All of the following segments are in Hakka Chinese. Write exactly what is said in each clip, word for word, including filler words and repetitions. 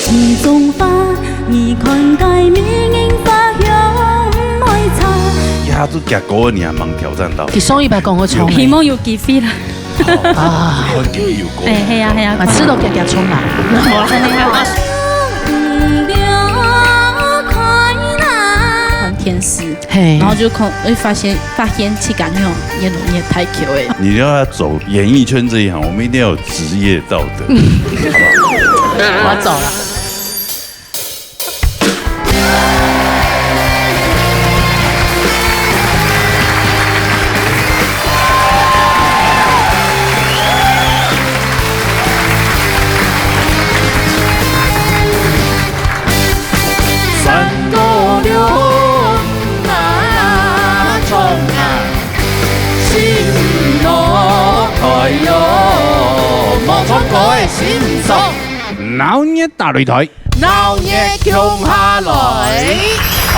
你種花，你看該美人花香毋會差。一下子夾高个，你還吂挑戰到。佢上一擺講過唱个。希望有機會啦。啊。看機會有高。哎，係啊，係啊。啊，試著夾夾衝啦。無啦，係啊。看天時。 嘿。然後就看，會發現，發現自家那種越來越太久欸。你要走演藝圈這一行，我們一定要有職業道德，好不好？我走了。 山歌尞啊唱啊，心樂開喲，無唱歌个心酸。鬧熱打擂台，鬧熱共下來。好，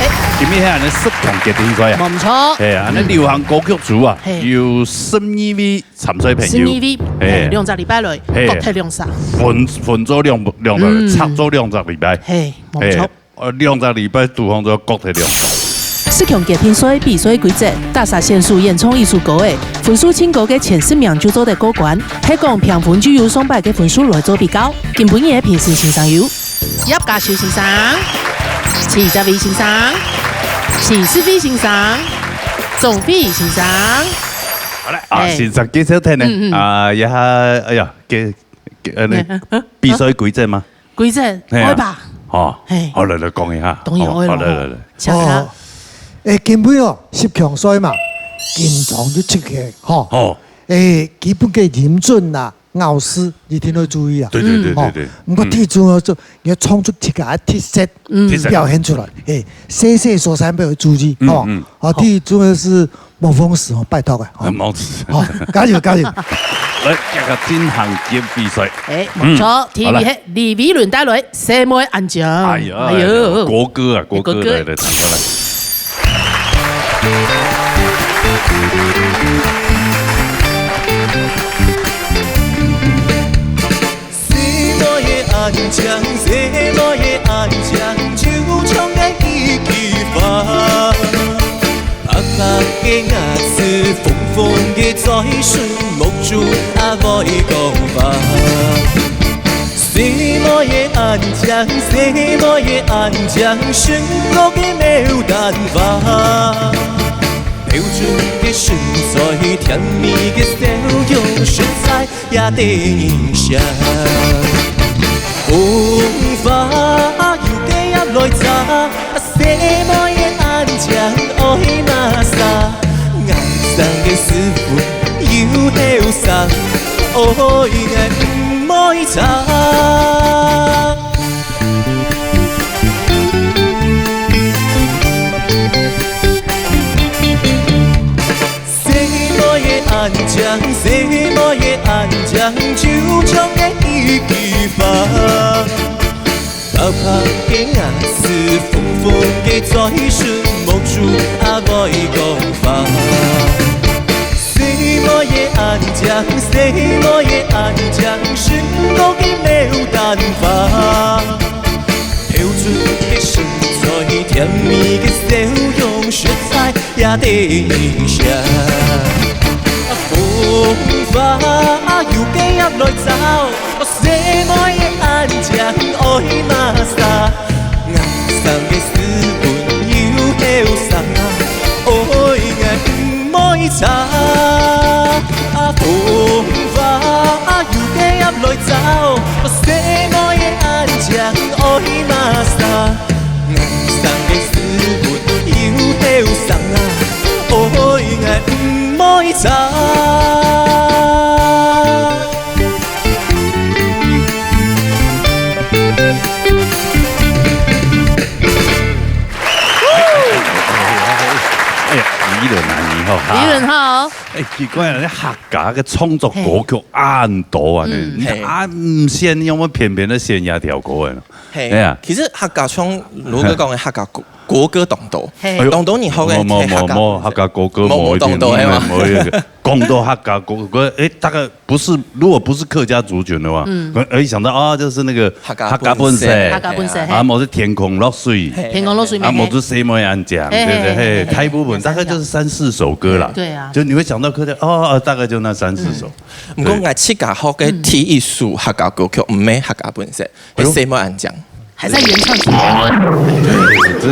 欸。今日係恁呢十強決定賽啊。無錯。係啊，恁呢流行歌曲組啊，嗯。係。有十二位 參賽朋友。十二位，係。欸，兩隻禮拜來，係。各踢兩場。分，分做兩，兩隻，嗯。拆做兩隻禮拜。係，無錯。係，呃，兩隻禮拜對方就各踢兩場。十強決定賽比賽規則，逐儕選手演唱一首歌仔，分數盡高个前十名就做得過關。係講平分就由上擺个分數來做比較。今晡日个評審先生有葉嘉修先生、徐澤偉先生、徐世輝先生、鍾輝先生。 好了，啊，欸。先生介紹聽呢，嗯，嗯。啊，這下，哎呀，給，給，呃，那，欸，啊，比賽規則嗎？規則，係啊。愛吧？好，係。好，來，來講一下。當然愛了。好，好，來，來，來。請啦。哦，欸，今晡日哦，十強賽嘛，緊張就出去，吼。哦。欸，基本个音準啦，咬字一定要注意啊。對，對，對，對，對。嗯。吼，毋過，嗯。最重要就 你要唱出自家个特色，嗯。特色。表現出來，嘿，細細所以愛注意，嗯，吼。嗯。哦，第一重要係模仿詞哦，拜託啊，吼。啊，模仿詞。好，加油，加油。來，這個進行曲比賽。欸，嗯，無錯，好了。第一位係李偉倫帶來《細妹恁靚》。哎呀，哎喲。哎喲，國歌啊，國歌，國歌。來，來，唱出來。 細妹仔恁靚，細妹仔恁靚，就像該一枝花。白白个牙齒，紅紅个嘴唇，目珠啊會講話。細妹仔恁靚，細妹仔恁靚，成熟个牡丹花。標準个身材，甜蜜个笑容，實在 也得人惜。紅花有幾葉來插，細妹仔恁靚愛麼儕？硬生个斯文又後生，愛𠊎毋會差。 細妹仔恁靚，細妹仔恁靚，就像該一枝花。白白个牙齒，紅紅个嘴唇，目珠啊會講話。細妹仔恁靚，細妹仔恁靚，成熟个牡丹花。 標準个身材，甜蜜个笑容，實在也得人惜。紅花有幾葉來插，細妹仔恁靚愛麼儕？硬生个斯文又後生啊，愛𠊎毋會差。 紅花有幾葉來插，細妹仔恁靚愛麼儕？硬生个斯文又後生啊，愛𠊎毋會差。 哎呀，李倫啊，你好哈。李倫好。哎，奇怪啊，這客家个創作歌曲恁多啊呢，嘿。嗯。你恁毋選，你有無偏偏愛選這條歌个呢？嘿，哎呀。其實客家唱，如果講个客家歌，國歌當多，嘿。哎喲，當多人學个無，無，無，客家本色。無，客家國歌無，無，無，當多，無，嘿嘛。無，無，講到客家國歌，哎，大概不是，如果不是客家族群的話，嗯。可能，哎，想到，啊，就是那個客家本色。客家本色。客家本色，嘿。啊，無就天空落水。嘿。天空落水，啊，嘿。無就細妹恁靚，嘿，對不對？嘿，嘿，嘿，嘿，大部分大概就是三四首歌啦。對啊。就你會想到客家，哦，哦，大概就那三四首。嗯。毋過，對。𠊎自家學个第一首客家歌曲，毋係客家本色，哎喲。係細妹恁靚。 還在原唱曲。這，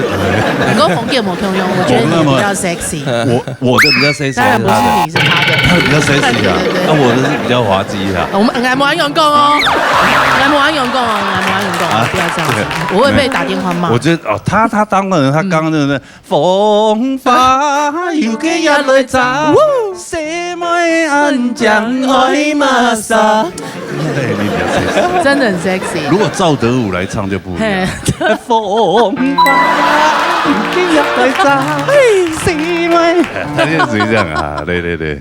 呃，你跟紅姐無共樣，我覺得你比較sexy。我，我的比較sexy，當然不是你，是他的。他的比較sexy啊，對，對，對。啊，我的是比較滑稽啊。我們，𠊎無恁樣講哦，𠊎無恁樣講哦，𠊎無恁樣講哦，啊，不要這樣子，對。我會被打電話罵。我覺得，哦，他，他當然，他剛剛那個，風花又給壓來炸，細妹恁靚愛麼儕。 哎，你比較sexy。真的很sexy。如果趙德武來唱就不一樣。嘿。風花，你要來唱，是吗？哎，他就屬於這樣啊，對，對，對。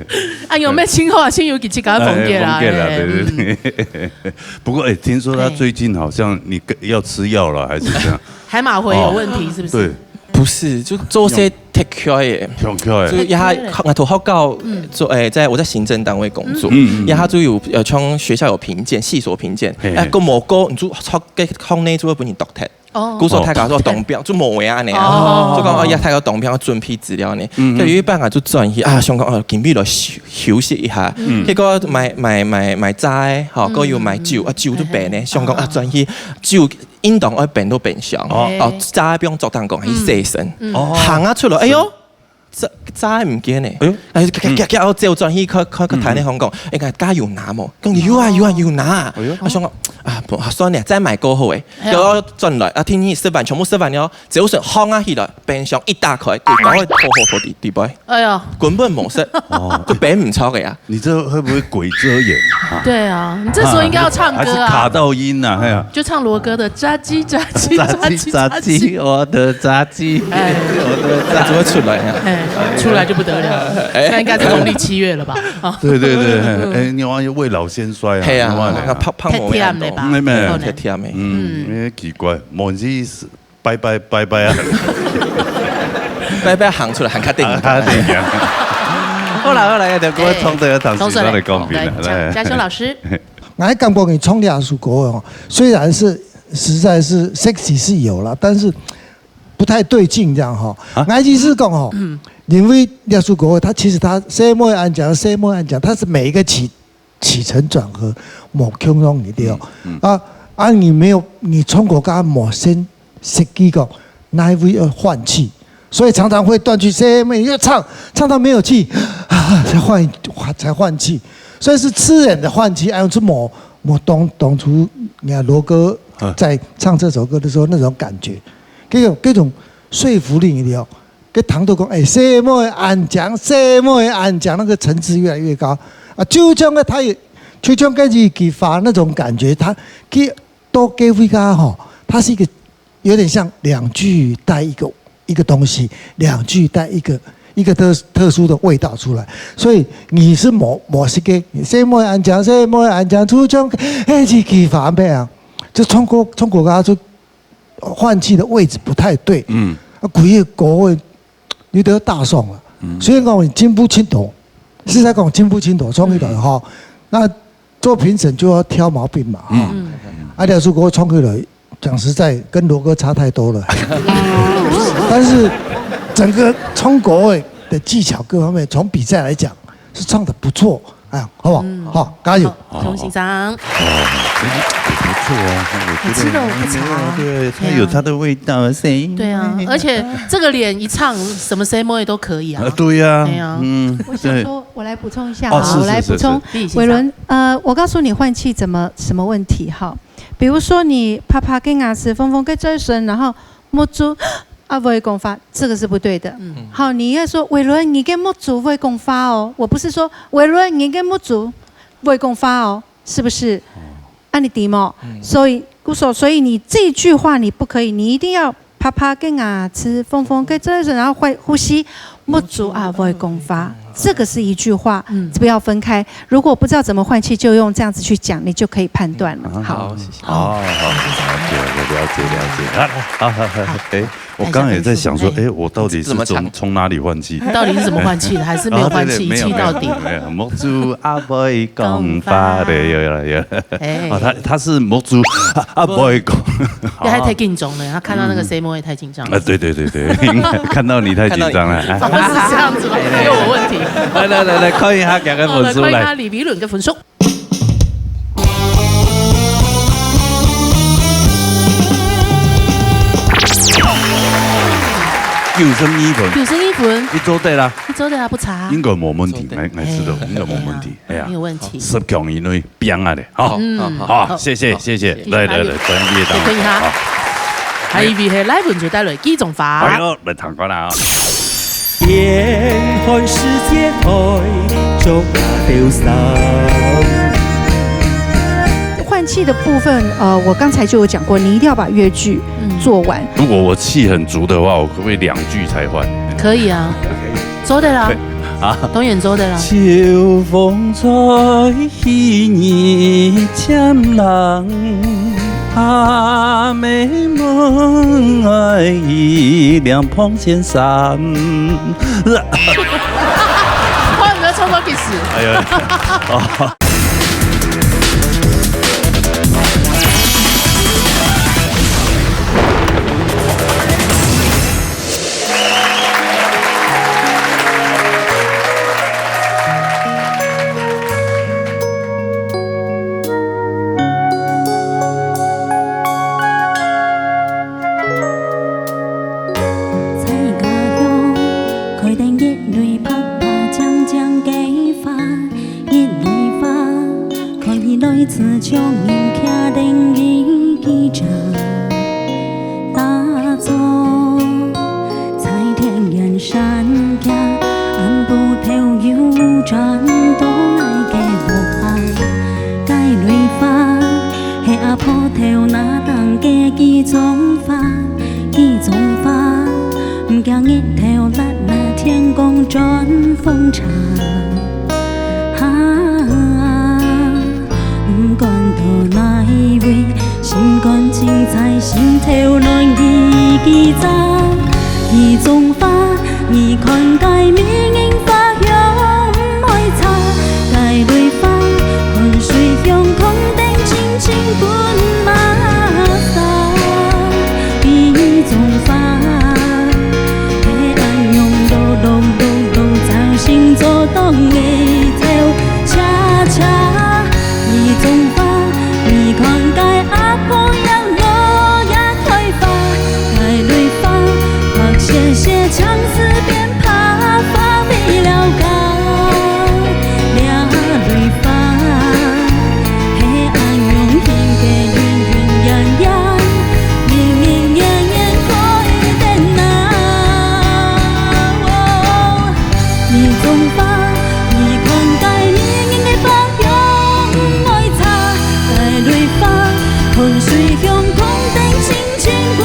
哎喲，無清楚啊，先有幾句搞到紅姐啦，哎，紅姐啦，哎，對，對，對。嗯。不過，哎，聽說他最近好像你跟，要吃藥了，還是這樣？海馬回有問題，哦，是不是？對。 毋係，就做事忒𤸁个。忒𤸁个。就一下，𠊎讀學校，嗯。做，誒，在，我在行政單位工作，嗯，嗯，嗯。一下就有，呃，像學校有評鑑，系所評鑑，嘿，嘿。哎，過無過，你就學个校內就會分你讀忒。哦。故所大家做當表，哦。就無話啊呢。哦。就講，哦，一下大家當表，準備資料呢。嗯，嗯。就有一擺啊，就轉去啊，想講，哦，今日來休，休息一下。嗯。結果買，買，買，買齋，吼，嗯。過有買酒，啊，酒都冰呢，嘿，嘿。想講，啊，哦。轉去酒 應當愛冰到冰箱，哦。哦，齋放桌頂講，去洗身。嗯。哦。行啊出來，哎喲，齋，齋毋見呢。哎喲。哎，遽，遽，遽，遽，哦，走轉去，看，看，看，嗯，嗯。台內行講，哎，該，該有拿無？講，有啊，有啊，有拿啊。哎喲。我想講，啊，不，算了，再買過後誒。哎喲。然後轉來，啊，天天食飯，全部食飯了，走神行啊起來，冰箱一打開，對，趕快拖，拖，拖，地，地板。 哎喲。根本無食，哦。就變毋著个啊。你這會不會鬼遮眼啊？對啊，你這時候應該要唱歌啊。還是卡到音啊，哎呀。就唱羅哥的炸雞，炸雞，炸雞，炸雞，炸雞，炸雞。我的炸雞，哎。我的炸雞。怎麼出來啊？哎，出來就不得了，哎。那應該是農曆七月了吧？啊。對，對，對，哎，你好像未老先衰啊，嘿啊，你好像那胖，胖模樣。太甜了吧？沒，沒。太甜了。嗯，嗯。有點奇怪，某些意思。 拜拜，拜拜啊。拜拜行出來，行較定。啊，較定啊。好啦，好啦，這條歌唱得要同時上來公平了，哎，來，來。嘉修老師。𠊎感覺你唱這首歌哦，雖然是，實在是sexy是有了，但是不太對勁這樣哈。啊？𠊎意思是講哈，嗯。因為這首歌，它其實它細妹恁靚，細妹恁靚，它是每一個起 起承轉合，無共樣个對哦。嗯，嗯。啊，啊，你沒有，你唱歌該無先設計過哪一位要換氣，所以常常會斷氣，誰沒有唱，唱到沒有氣，啊，才換，才換氣。所以是自然的換氣，哎，就無，無當，當初你看羅哥，嗯。在唱這首歌的時候那種感覺，這種，這種說服力，你知道。 該聽到講，哎，細妹恁靚，細妹恁靚，那個層次越來越高。啊，就像該他也，就像該一句話那種感覺，他，佢到該位啊吼，它是一個有點像兩句帶一個，一個東西，兩句帶一個，一個特，特殊的味道出來。所以你是無，無一個，細妹恁靚，細妹恁靚，就像該一句話咩啊，就唱歌，唱歌啊，就 換氣的位置不太對。嗯。啊，規个歌位有點大送了。嗯。所以講你進步盡多，實在講進步盡多，唱起來哈，嗯。那做評審就要挑毛病嘛，哈。嗯。啊，廖叔哥唱起來，講實在，跟羅哥差太多了。但是整個唱歌位的技巧各方面，從比賽來講， 是唱得不錯，哎，好不好？嗯。好，加油。好，洪先生。哦，真的不錯啊，我覺得，不錯啊。對，它有它的味道，聲音。對啊，而且這個臉一唱，什麼聲音都可以啊。啊，對呀，對啊。嗯，我想說，對。我來補充一下啊，哦，是，我來補充。是，是，是。偉倫，呃，我告訴你換氣怎麼，什麼問題哈。比如說你白白个牙齒，紅紅个嘴唇，然後目珠 啊，會講話，這個是不對的。嗯。好，你要說，偉倫，你个目珠會講話哦，我不是說，偉倫，你个目珠會講話哦，是不是？哦。啊，你知嗎？嗯。所以，故所，所以你這句話你不可以，你一定要白白个牙齒，紅紅个嘴唇，然後會呼吸，目珠啊會講話，這個是一句話，嗯。不要分開。如果不知道怎麼換氣，就用這樣子去講，你就可以判斷了。嗯。好。好，謝謝。哦，好，了解，了解。了解。啊，好，好，好，好。哎，我刚刚也在想说，看一下分数。哎，我到底是从，怎么唱？从哪里换气？到底是怎么换气的？还是没有换气，啊，对，对，没有，一气到底？没有，没有。目珠阿妹讲话的，有了，有了。哎。哦，他，他是目珠啊，阿妹讲。对，他太紧张了，他看到那个 C 妹也太紧张了。啊，对，对，对，对，应该看到你太紧张了。看到你。哎。哦，是这样子吗？有我问题。来，来，来，来，看一下，给个分数，好，来看一下来。李维伦的分数。 九十二分。九十二分。你做得啦。你做得啦，不差。应该没问题，做得。哎，哎，是的，应该没问题。哎呀，哎呀，没有问题。十强以内，拼啊嘞，好。嗯。好，好，谢谢，好，谢谢。谢谢。来，来，来，专业当中。再看一下。好。下一位是来文就带来《记中花》。哎呦，来唱歌啦啊。严寒时节台中啊，流散。 换气的部分，呃，我刚才就有讲过，你一定要把乐句，嗯，做完。如果我气很足的话，我可不可以两句才换？可以啊，做得啦。啊？当然做得啦。秋风吹起你江南，阿妹问爱一两蓬线衫。哇，你要唱到几时？哎呀，哦。 在家乡，开灯一蕊白白青青个花，一蕊花，看起来似像人徛等于记者。打早，在田园山脚，暗晡头又转到爱个屋下。该蕊花， 係阿婆頭那頂个記中花，記中花，毋驚日頭辣辣，天公轉風車。哈，毋管到哪位，心肝淨在心頭內記記載。記中花，你看該迷人花香毋會差，該蕊花，看水香空等 清清滾馬沙，比中花，係恁樣囉囉囉囉，朝晨早當日頭，恰恰。比中花，你看該阿婆也老也開花，該蕊花，白雪雪，像是變 白花飛了高，這蕊花，係恁樣輕个，遠遠遠遠，明明遠遠開等啊。哦，你種花，你看該迷人个花樣，愛插該蕊花，看水香空等清 清滾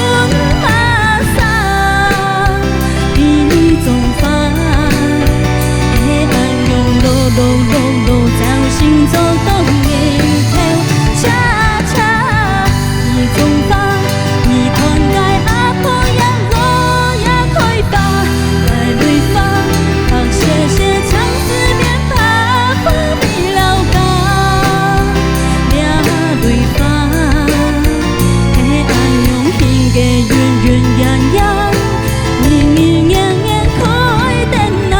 馬沙，比中花，係恁樣囉囉囉囉，朝晨早當日頭，恰恰。比中花，你看該阿婆也老也開花，該蕊花，白雪雪，像是變白花飛了高。 這蕊花，係恁樣輕个，遠遠遠遠，明明遠遠開等啊。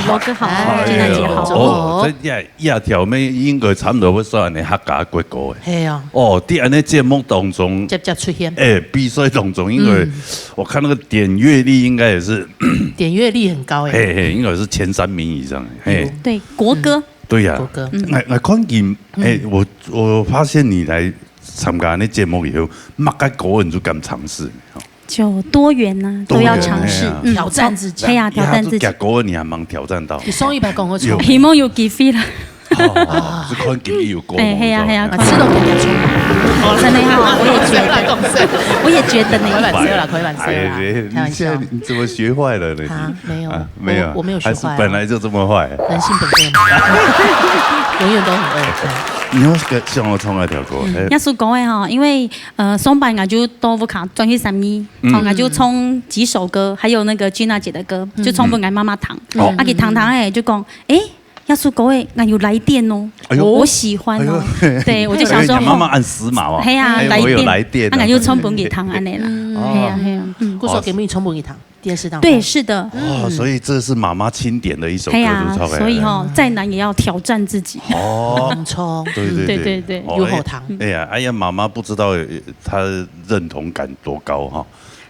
羅哥好，哎，真的很好。哦，這也 這條尾應該差毋多會算係客家國歌个。係啊。哦，在恁呢節目當中，輒輒出現。哎，比賽當中，因為嗯。我看那個點閱率應該也是，點閱率很高哎。嘿，嘿，應該是前三名以上，嘿。有。對，國歌。對呀。國歌。嗯。𠊎，𠊎看見，嗯。哎，我，我發現你來參加那節目以後，麼个歌你就敢嘗試，哦。 就多元啊，多元，都要嘗試，哎呀。嗯，挑戰自己。哎呀，挑戰自己。你還做假歌，你還吂挑戰到。你上一擺講過有。希望有機會啦。哦，是看今日有夠哎，係啊，係啊，啊，吃到比較充。真的哈，我也觉得，我也觉得呢。開玩笑啦，開玩笑啦，哎，你，你现在你怎么学坏了呢？啊，没有，啊，没有，我，我没有学坏啊。还是本来就这么坏？人性本恶嘛，永远都很恶。对。你有想，想要唱那条歌？嗯。哎。耶稣歌的吼，因为，呃，上班我就到屋下转去三义，嗯。然后我就唱几首歌，还有那个君娜姐的歌，就唱分我妈妈听。哦。啊，佢听听哎，就讲，诶， 耶稣歌个，俺有来电哦，哎呦。我喜欢哦。哎呦。对，我就想说，哎，你妈妈很时髦啊。嘿啊，哎，我有来电哦。来电，啊，俺就唱分佢听，恁呢啦。嗯。嘿啊，嘿啊，嗯。故所给你唱分佢聽，电视当中。对，是的。哦，所以这是妈妈钦点的一首歌，嘿啊，就是唱给所以吼，再难也要挑战自己。哦。唱。对，对，对。对，对，对。哦，有好听。哎，哎呀，哎呀，妈妈不知道，呃，她认同感多高哈。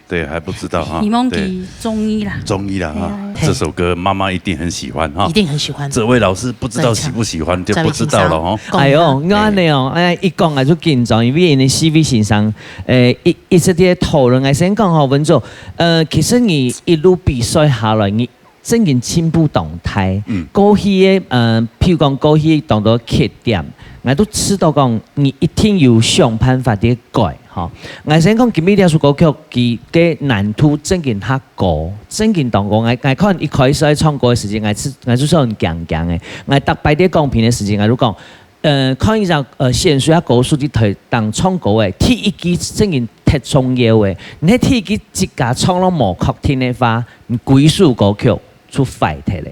对，还不知道哈。希望佢中意啦。对。中意啦哈。哎呀，哎呀。这首歌妈妈一定很喜欢哈。一定很喜欢。这位老师不知道喜不喜欢，真的。就不知道了哈。真的。哎哟，我恁呢哦，哎，一讲啊就紧张，因为因为四位先生，呃，一，一直在讨论，我先讲吼，文总，呃，其实你一路比赛下来，你真正进步当大。嗯。过去个，呃，譬如讲过去当多缺点，我都知道讲你一定有想办法去改。 吼，𠊎先講今日這首歌曲，佢个難度正經較高，正經當高。𠊎，𠊎看一開始愛唱歌个時節，𠊎係，𠊎就係很驚驚个。𠊎逐擺在講評个時節，𠊎就講，呃，看一下，呃，選手啊歌手在台當唱歌个，第一句正經忒重要个。你第一句自家唱到無確定个話，你歸首歌曲就壞忒了。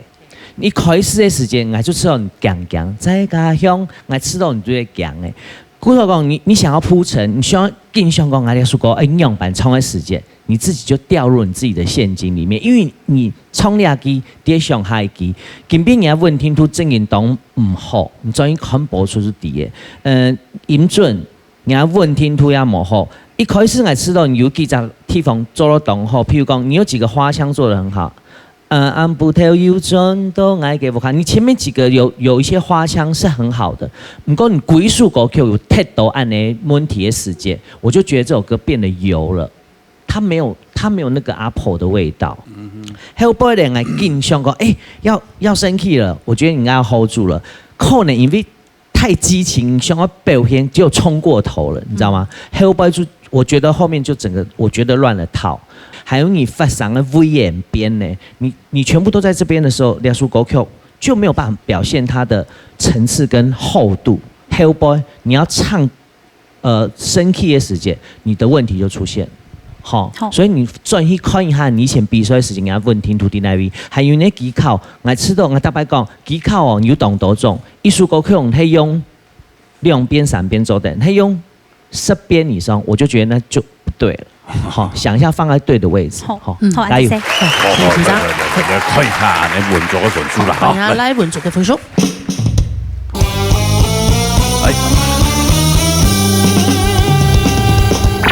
你開始个時節，𠊎就係很驚驚，在家鄉，𠊎知道你就會驚个。 故所講，你，你想要鋪陳，你想要緊想講，啊，這首歌，哎，你仰般唱个時節，你自己就掉入你自己的陷阱裡面，因為你唱這句，跌上下一句，今晡日个穩定度正經當毋好，你專業看播出是底个，呃，音準，你个穩定度也無好。一開始𠊎知道你有幾隻地方做到當好，譬如講，你有幾個花腔做得很好， 呃，暗晡頭又轉到𠊎个屋下。你前面幾個有，有一些花腔是很好的，不過你歸首歌曲有忒多恁呢問題个時節，我就覺得這首歌變得油了，它沒有，它沒有那個阿婆的味道。嗯哼。後背呢，𠊎緊想講，哎，要，要生氣了，我覺得你應該要hold住了。可能因為 太激情，想要表現，結果衝過頭了，你知道嗎？後背就，我覺得後面就整個，我覺得亂了套。還有你發聲个位邊呢，你，你全部都在這邊的時候，這首歌曲就沒有辦法表現它的層次跟厚度。後背你要唱，呃，生氣的時節，你的問題就出現。好，好。所以你轉去看一下你以前比賽的時間，你个穩定度在哪位？還有你个技巧，𠊎知道，𠊎逐擺講，技巧哦，你有當多種。一首歌曲，你可以用 兩遍、三遍做得，他用十遍以上，我就覺得那就不對了。好，想一下放在對的位置，好，好，嗯，好，加油。阿姐。好，好，緊張。來，來，來，來，看一下，來，文總个分數了，好，看一下，來。來，文總个分數。哎。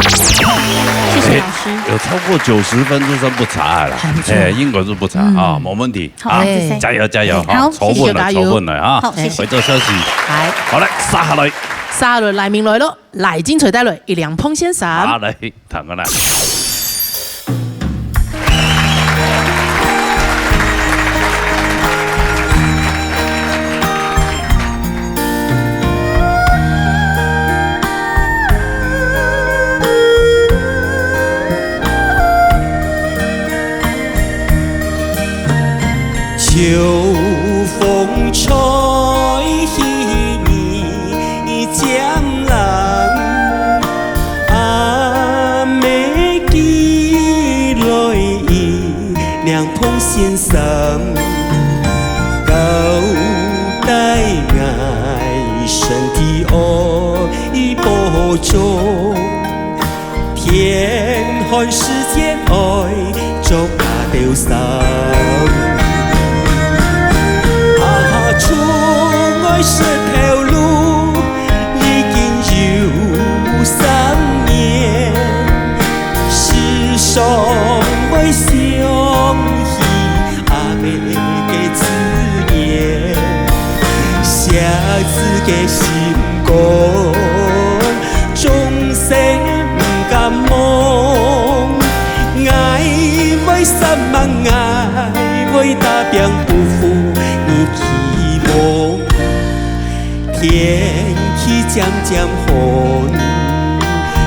謝謝老師。哎，有超過九十分，就算不差了啦。還不錯。哎，應該是不差啊，嗯。無問題。好，啊，謝謝。加油，加油，好，好，謝謝。籌穩了，加油。籌穩了啊。好，謝謝。回頭休息。來。好，來，續下來。續下來，來，名來咯。 來，精彩帶來，一兩碰先生。好，來，聽看啦。秋風吹起 你江南，阿妹寄來一兩捧仙參，交代𠊎身體愛保重。 天寒時節愛著加兜衫。啊，出外食頭路，已經有三年，時常會想起阿姆个思念，惜子个心肝。 終生毋敢忘，𠊎會煞猛，𠊎會打拚，不負你期望。漸漸寒，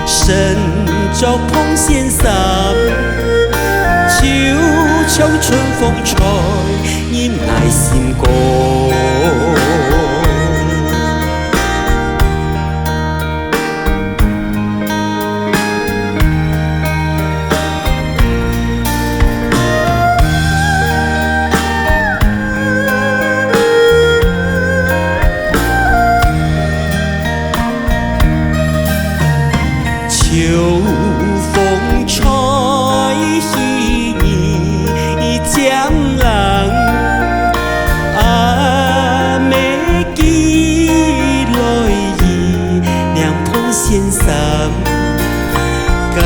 身著膨線衫，就像春風吹入𠊎心肝。 秋風吹起你漸冷，阿姆寄來一領膨線衫，交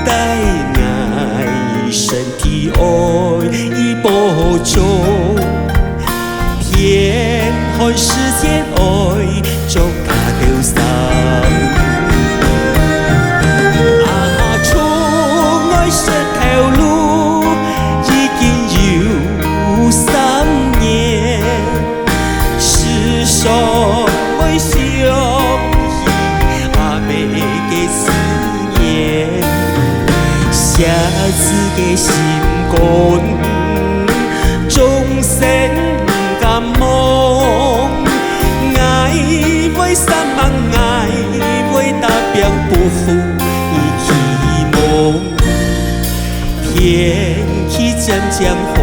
代𠊎身體愛保重。 天寒時節愛著加兜衫。阿忠愛石頭路，已經有三年，時常會想起阿姆个思 念，寫字个心肝，終身毋敢忘。𠊎會煞猛，𠊎會打拚，不負你期望。天氣漸漸寒，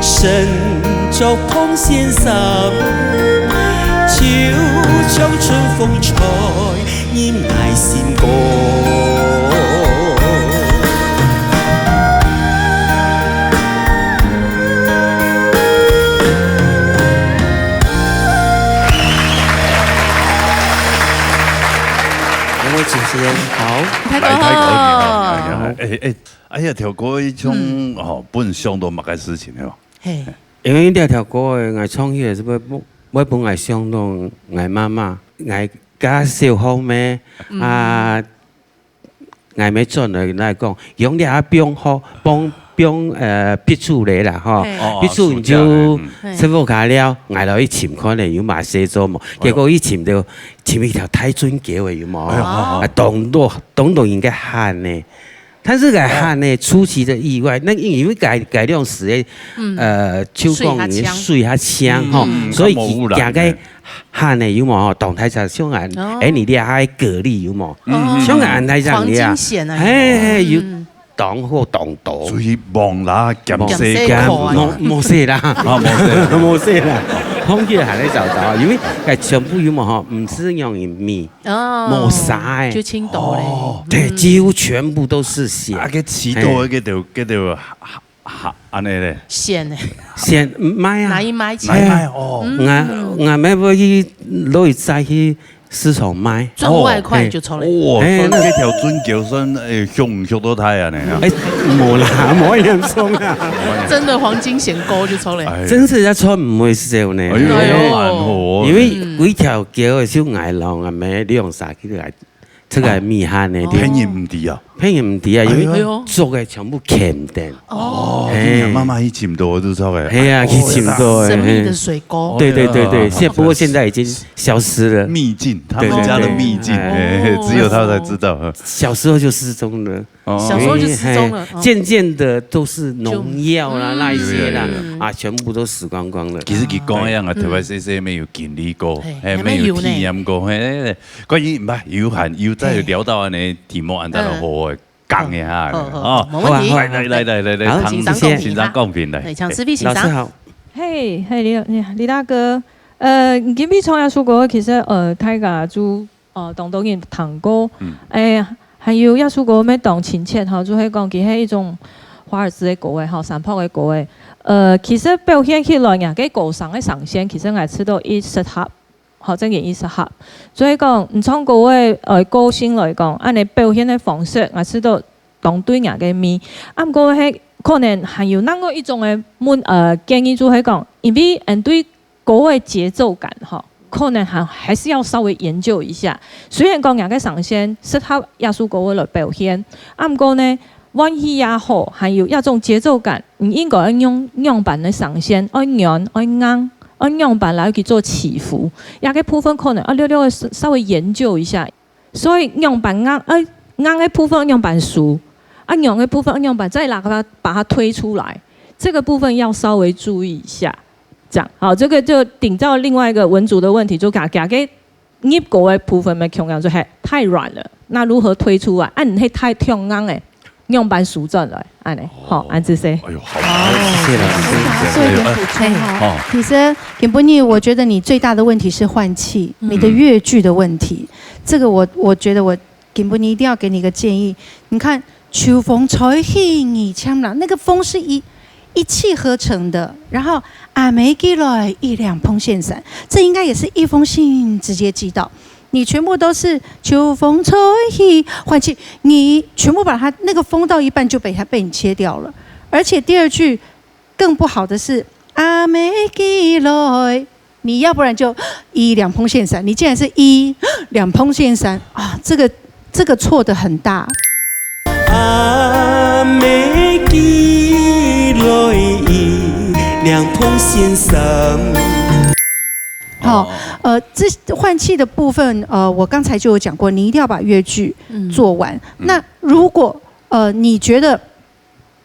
身著膨線衫，就像春風吹 入𠊎心肝。兩位主持人好。大哥好。大哥好。哎，哎，哎呀，條歌一唱，嗯。哦，本想到麼个事情哦？嘿。因為這條歌，𠊎唱起來係會，會分𠊎想到𠊎媽媽，𠊎 該小學咩，嗯。啊，𠊎乜轉來來講，用這下放學，放，放，呃，避暑咧啦，吼。嘿。哦，避暑你就暑假，嗯。嘿。食飽較了，𠊎落去尋看咧，有麼个事做無？哎喲。結果一尋到，尋一條大圳溝仔，有無？哎喲。啊，當多，當多人該喊呢。但是該喊呢，出奇的意外，那因為該，該量時的，嗯。呃，就講水較清。水較清，吼，嗯，所以較無污染，行該 欸。喊呢，有無吼？當大隻，像恁，哦。欸，你這下个蛤蜊有無？嗯，嗯，像恁大隻黃金蜆啊。蜆啊，嘿，嘿，有嗯。當好當多。所以望啦，減細減細看啊。無，無細啦。啊，無細啦。無細啦。看起來還在找找，因為該全部有無吼？毋係用米，哦，無沙欸。就青豆咧。哦。對，嗯。幾乎全部都是血。啊，該青豆欸。欸。該就，該就 哈，恁呢咧？鮮欸。鮮，賣啊。拿去賣錢。欸，賣哦。嗯。𠊎，𠊎乜會去，落去再去市場賣。賺外快就出來。哦，嘿，算這條圳溝算，欸，凶，凶到大恁呢啊。欸，無啦，無恁嚴重啊。真的黃金蜆溝就出來。哎。真係也賺毋會少呢。哎喲，哎喲。蠻好哦。因為嗯。幾條溝就𠊎老阿姆兩三個來 這個米行个，哦。別人毋知啊。別人毋知啊，因為哎喲。捉个全部牽等。哦。哦，嘿。你媽媽去尋到就捉个。嘿啊，去尋到个，神秘的水溝。嘿。對，對，對，對，哦，現，不過現在已經消失了。秘境，他們家的秘境，對，對，對。欸，哦。只有他才知道。小時候就失蹤了。哦。小時候就失蹤了，嘿，哦。漸漸的都是農藥啦，就，那一些啦，嗯。啊，全部都死光光了。其實佢講一樣啊，嗯。特別細細乜有經歷過，嘿，嘿，乜有呢。乜有體驗過，嘿，嘿，嘿。 關於，毋係，有閒，有再聊到恁呢題目，恁樣就好好講一下，嗯。好，好，哦。好，無問題。來，來，來，來，來，好，請先生講評，先生講評，來。對，請思維先生。老師好。嘿，嘿，李，李，李大哥，呃，今晡日唱這首歌，其實，呃，大家就，呃，當多人聽過。嗯。欸，還有這首歌乜當親切吼，就係講佢係一種華爾滋个歌仔吼，山坡个歌仔。呃，其實表現起來，人个歌聲个聲線，其實𠊎試著已適合 好，正經意思哈。所以講，你唱歌个，呃，個性來講，恁呢表現个方式，𠊎試著當對人个味。啊，毋過係可能還有另外一種个問，呃，建議，就係講，因為，嗯，對歌个節奏感，吼，可能還，還是要稍微研究一下。雖然講人个聲線適合這首歌个來表現，啊，毋過呢，運氣也好，還有這種節奏感，你應該愛用仰般个聲線，愛軟，愛硬，啊，仰般來去做起伏，這個部分可能啊，略略地稍微研究一下。所以仰般硬，呃，硬个部分仰般收，啊，軟个部分仰般再拿它，把它推出來，這個部分要稍微注意一下。這樣，好，這個就頂到另外一個文竹的問題，就講，講个入歌的部分，沒共樣，就還太軟了，那如何推出來？啊，你係太強硬个，仰般收轉來，恁呢，好，恁仔細。哎喲，好，謝謝老師。做一點補充哈。哎喲，哎。哦。其實，Kimberly，我覺得你最大的問題是換氣，嗯。你的樂句的問題。這個我，我覺得我，Kimberly一定要給你一個建議。你看，秋風吹起二千人，那個風是一，一氣呵成的，然後阿妹寄來一兩蓬線衫，這應該也是一封信直接寄到。你全部都是秋風吹起，換氣，你全部把它那個風到一半就被它，被你切掉了。而且第二句更不好的是，阿妹寄來，你要不然就一兩蓬線衫，你竟然是一兩蓬線衫啊，這個，這個錯的很大。阿妹寄來一兩蓬線衫。好，哦。呃，這換氣的部分，呃，我剛才就有講過，你一定要把樂句做完。嗯。那如果，呃，你覺得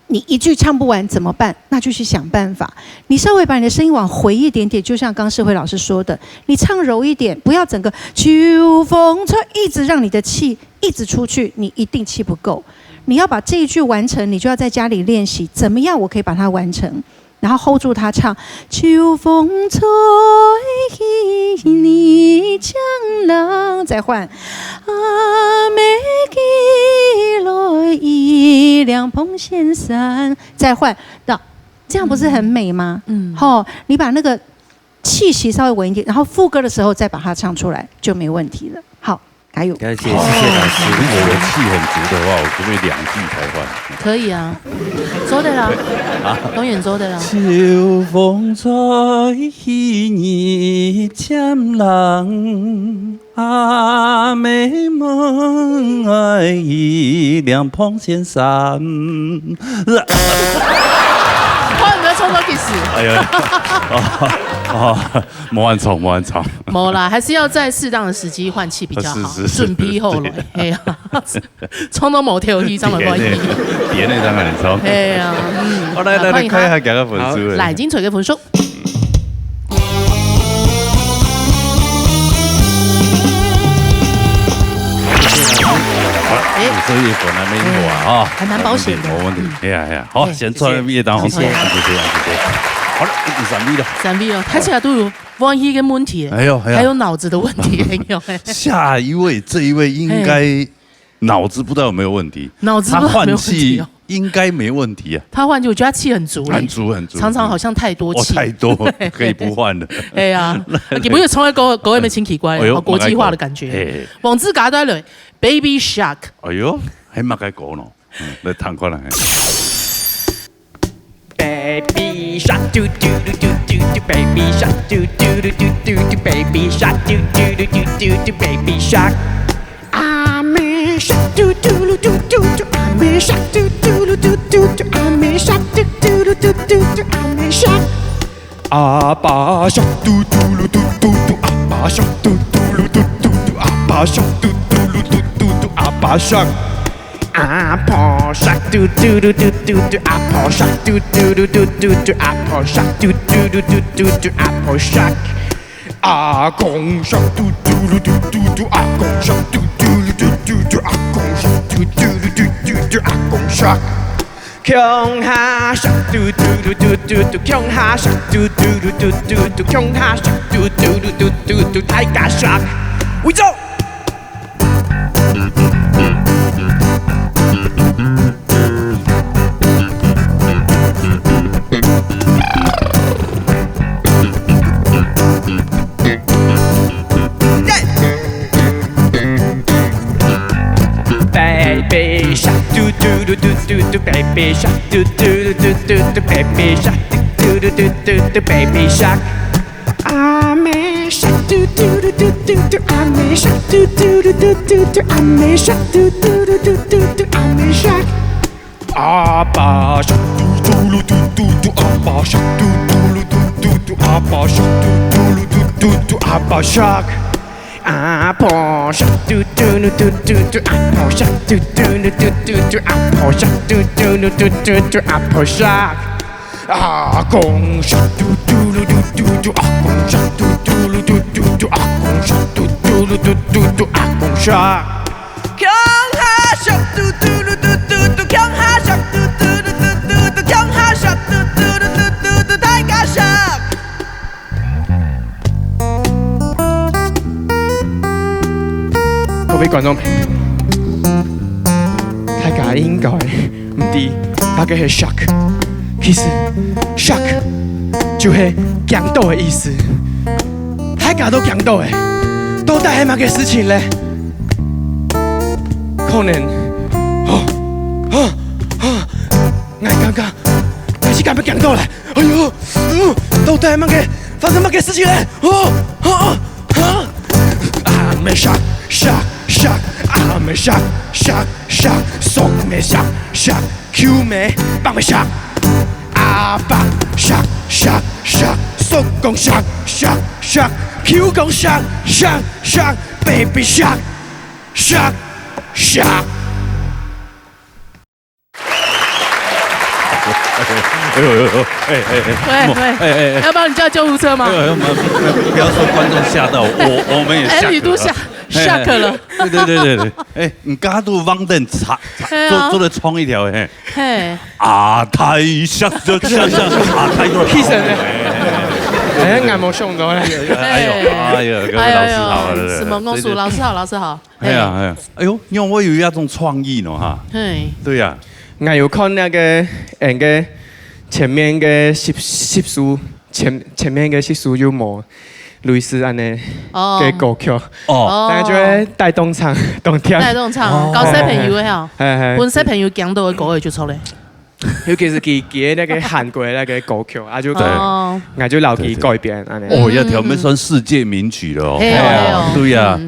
你一句唱不完怎麼辦？那就去想辦法。你稍微把你的聲音往回一點點，就像剛世輝老師說的，你唱柔一點，不要整個秋風吹，一直讓你的氣一直出去，你一定氣不夠。你要把這一句完成，你就要在家裡練習，怎麼樣我可以把它完成？然後 hold 住它唱，秋風吹起二千人，再換，阿妹寄來一兩蓬線衫，再換，到，這樣不是很美嗎？嗯。嗯。吼，你把那個氣息稍微穩一點，然後副歌的時候再把它唱出來，就沒問題了。好，加油。謝謝，謝謝老師。如果我氣很足的話，我可不可以兩句才換？可以啊，做得啦，啊？當然做得啦。秋風吹起二千人， 阿妹問愛一兩蓬線衫。看有沒有衝到去死？哎呀，哦，哦，無恁衝，無恁衝。無啦，還是要在適當的時機換氣比較好，是，是，是，準備好了，對。哎呀，衝到某條去，上面換氣。別的，別的當然衝。哎呀，嗯。好，來，來，來，看一下。看一下幾個分數。好，來，金錘个分數。 好了，哎。所以本來沒有啊，哎，哈。還蠻保險的。沒問題，嗯。哎呀，哎呀，好，哎，先出來一檔，謝謝。謝謝，謝謝，謝謝。好了，第三位了。三位了，大家都有歡喜个問題，哎喲，哎呀。還有腦子的問題，哎喲，哎。下一位，這一位應該，哎。 腦子不知道有沒有問題。腦子不知道有沒有問題哦。他換氣應該沒問題啊。他換氣，我覺得他氣很足嘞。很足，很足。常常好像太多氣。哦，太多，可以不換了。哎呀，那，啊，你不是從來搞，搞也沒清奇怪，哎喲，好國際化的感覺。嘿，嘿。網址搞出來了，Baby Shark。哎喲，還蠻該搞呢。嗯，來聽看啦，嘿。 Baby shark, do do do do do do, baby shark, do do do do do do, baby shark, do do do do do do, baby shark. I'm a shark, do do do do do do, I'm a shark, do do do do do do, I'm a shark, do do do do do do, I'm a shark. 阿爸shark，嘟嘟噜嘟嘟嘟，阿爸shark，嘟嘟噜嘟嘟嘟，阿爸shark，嘟嘟噜嘟嘟嘟，阿爸shark。阿婆shark，嘟嘟噜嘟嘟嘟，阿婆shark，嘟嘟噜嘟嘟嘟，阿婆shark，嘟嘟噜嘟嘟嘟，阿婆shark。阿公shark，嘟嘟噜嘟嘟嘟，阿公shark，嘟嘟噜嘟嘟嘟，阿公shark，嘟嘟噜嘟嘟嘟，阿公shark。 共下shark，嘟嘟嚕嘟嘟嘟，共下shark，嘟嘟嚕嘟嘟嘟，共下shark，嘟嘟嚕嘟嘟嘟，大家shark。為走。Baby shark，嘟嘟嚕嘟嘟嘟，baby shark，嘟嘟嚕嘟嘟嘟，baby shark，嘟嘟噜嘟嘟嘟，baby shark。阿妹shark，嘟嘟噜嘟嘟嘟，阿妹shark，嘟嘟噜嘟嘟嘟，阿妹shark，嘟嘟噜嘟嘟嘟，阿妹shark。 阿爸shark，嘟嘟嘟噜嘟嘟嘟，阿爸shark，嘟嘟噜嘟嘟嘟，阿爸shark，嘟嘟噜嘟嘟嘟，阿爸shark。阿爸shark，嘟嘟噜嘟嘟嘟，阿爸shark，嘟嘟噜嘟嘟嘟，阿爸shark，嘟嘟噜嘟嘟嘟，阿爸shark。阿公shark，嘟嘟噜嘟嘟嘟，阿公shark，嘟嘟噜嘟嘟嘟，阿公shark，嘟嘟噜嘟嘟嘟，阿公shark。 共下shark，嘟嘟嚕嘟嘟嘟，共下shark，嘟嘟嚕嘟嘟嘟，共下shark，嘟嘟嚕嘟嘟嘟，大家shark。各位觀眾朋友，大家應該毋知麼个係shark。其實shark就係驚到个意思。大家都驚到个，到底係麼个事情咧？ 可能，吼，吼，吼，𠊎感覺，𠊎自家也驚到咧。哎喲，嗯，到底麼个，發生麼个事情咧？哦，哦，哦，啊！I'm a shark, shark, shark. I'm a shark, shark, shark. Sok me shark, shark. Kiu me, bang me shark. 阿爸shark，shark，shark。叔公shark，shark，shark。舅公shark，shark，shark。Baby shark。 Shark，shark。哎呦呦呦，哎哎哎，喂喂，哎哎哎，要不要你叫救护车吗？哎呦，不要说观众吓到，我我们也哎，吓。你都吓 shock 了。对对对对对，哎，你刚刚都忘记插，哎呀做做了冲一条哎，嘿，啊，太吓，这这这啊，太多了。气死人了。哎，俺没想到嘞。哎呦哎呦，各位老师好，对对对，什么公叔对对老师好，老师好。哎呀哎呀，哎呦，因为我有那种创意呢哈，嘿，对呀，俺有看那个，嗯，个前面个习习俗，前前面个习俗有冇类似安尼哦个歌曲，哦，大家就会带动唱，动跳。带动唱，搞小朋友的哈，嘿嘿，本小朋友讲到的歌也就出来。尤其是佢佢的那个韩国的那个歌曲，啊就哦，俺就老给改编安尼。哦，要条目算世界名曲了哦。嘿哦嘿哦对呀，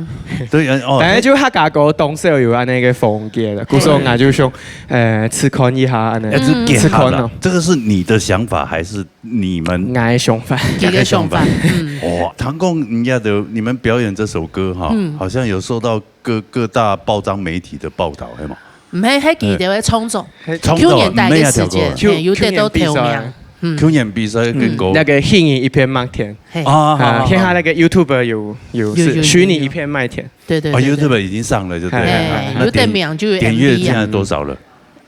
对呀，哦，反正就客家歌当时有安尼个风格了，故所俺就想，呃，试看一下安尼。哎，这给试看好了哦，，这个是你的想法还是你们？俺的想法。一个想法，嗯，哦，唐共人家的你们表演这首歌哈，好像有受到各各大报章媒体的报道，是吗？毋系，迄期就个创作，创作去年代个时间，没有嘿，有得到头名去年比赛，嗯，去年比赛个歌那个《幸运一片麦田》嘿，啊，啊，好现在那个 YouTube 有有有有有是虚拟一片麦田。对对，啊，YouTube 对对，已经上了，就对了。哎嘿，那有得名就有点阅 MV 啊现在多少了？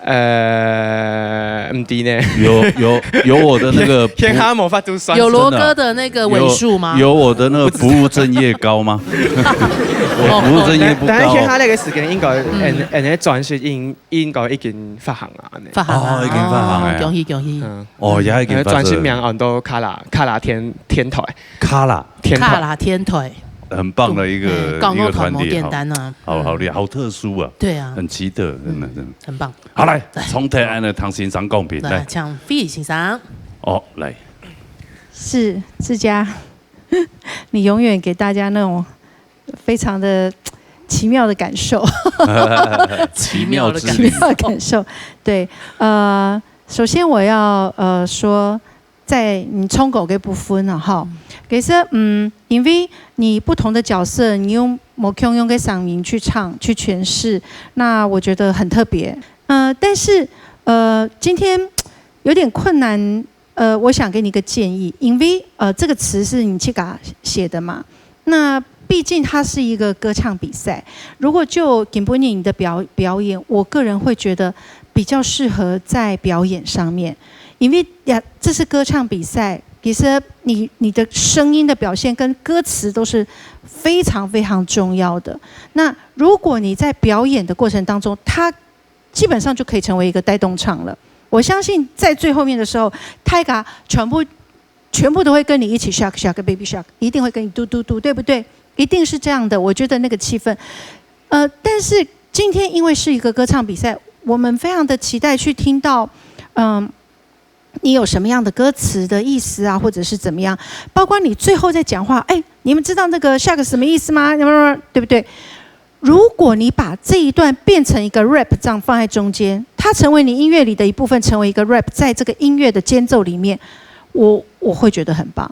呃，唔知呢。有有有我的那个天哈魔法都算。有罗哥的那个尾数吗？有我的那个不务正业高吗？我不务正业不高但是天哈那个时间应该，嗯，嗯，专辑应应该已经发行了呢。发行啊，哦已经发行了呀恭喜恭喜！嗯，哦，也已经发专辑生名安到卡拉卡拉天天台卡拉天台。卡拉天台，很棒的一个嗯，广告一个团体，团体简单啊，好好厉害，好特殊啊，对啊，很奇特，真的真的。很棒。好来，从台安的唐先生讲评来，来，请费先生。哦来，是志佳，你永远给大家那种非常的奇妙的感受，奇妙的感奇妙的感受。对，呃，首先我要呃说，在你冲口的部分呢，哈，其实嗯，因为你不同的角色，你用某共样的嗓音去唱去诠释，那我觉得很特别。呃，但是呃，今天有点困难。呃，我想给你一个建议，因为呃这个词是你自家写的嘛，那毕竟它是一个歌唱比赛，如果就今晡日你的表表演，我个人会觉得比较适合在表演上面，因为呀这是歌唱比赛，其实你你的声音的表现跟歌词都是非常非常重要的。那如果你在表演的过程当中，它基本上就可以成为一个带动唱了。我相信在最后面的时候，泰嘎全部全部都会跟你一起 shark shark baby shark，一定会跟你嘟嘟嘟，对不对？一定是这样的。我觉得那个气氛，呃，但是今天因为是一个歌唱比赛，我们非常的期待去听到，嗯。你有什么样的歌词的意思啊，或者是怎么样？包括你最后在讲话，哎，你们知道那个 shark 什么意思吗？对不对？如果你把这一段变成一个 rap 这样放在中间，它成为你音乐里的一部分，成为一个 rap，在这个音乐的间奏里面，我我会觉得很棒。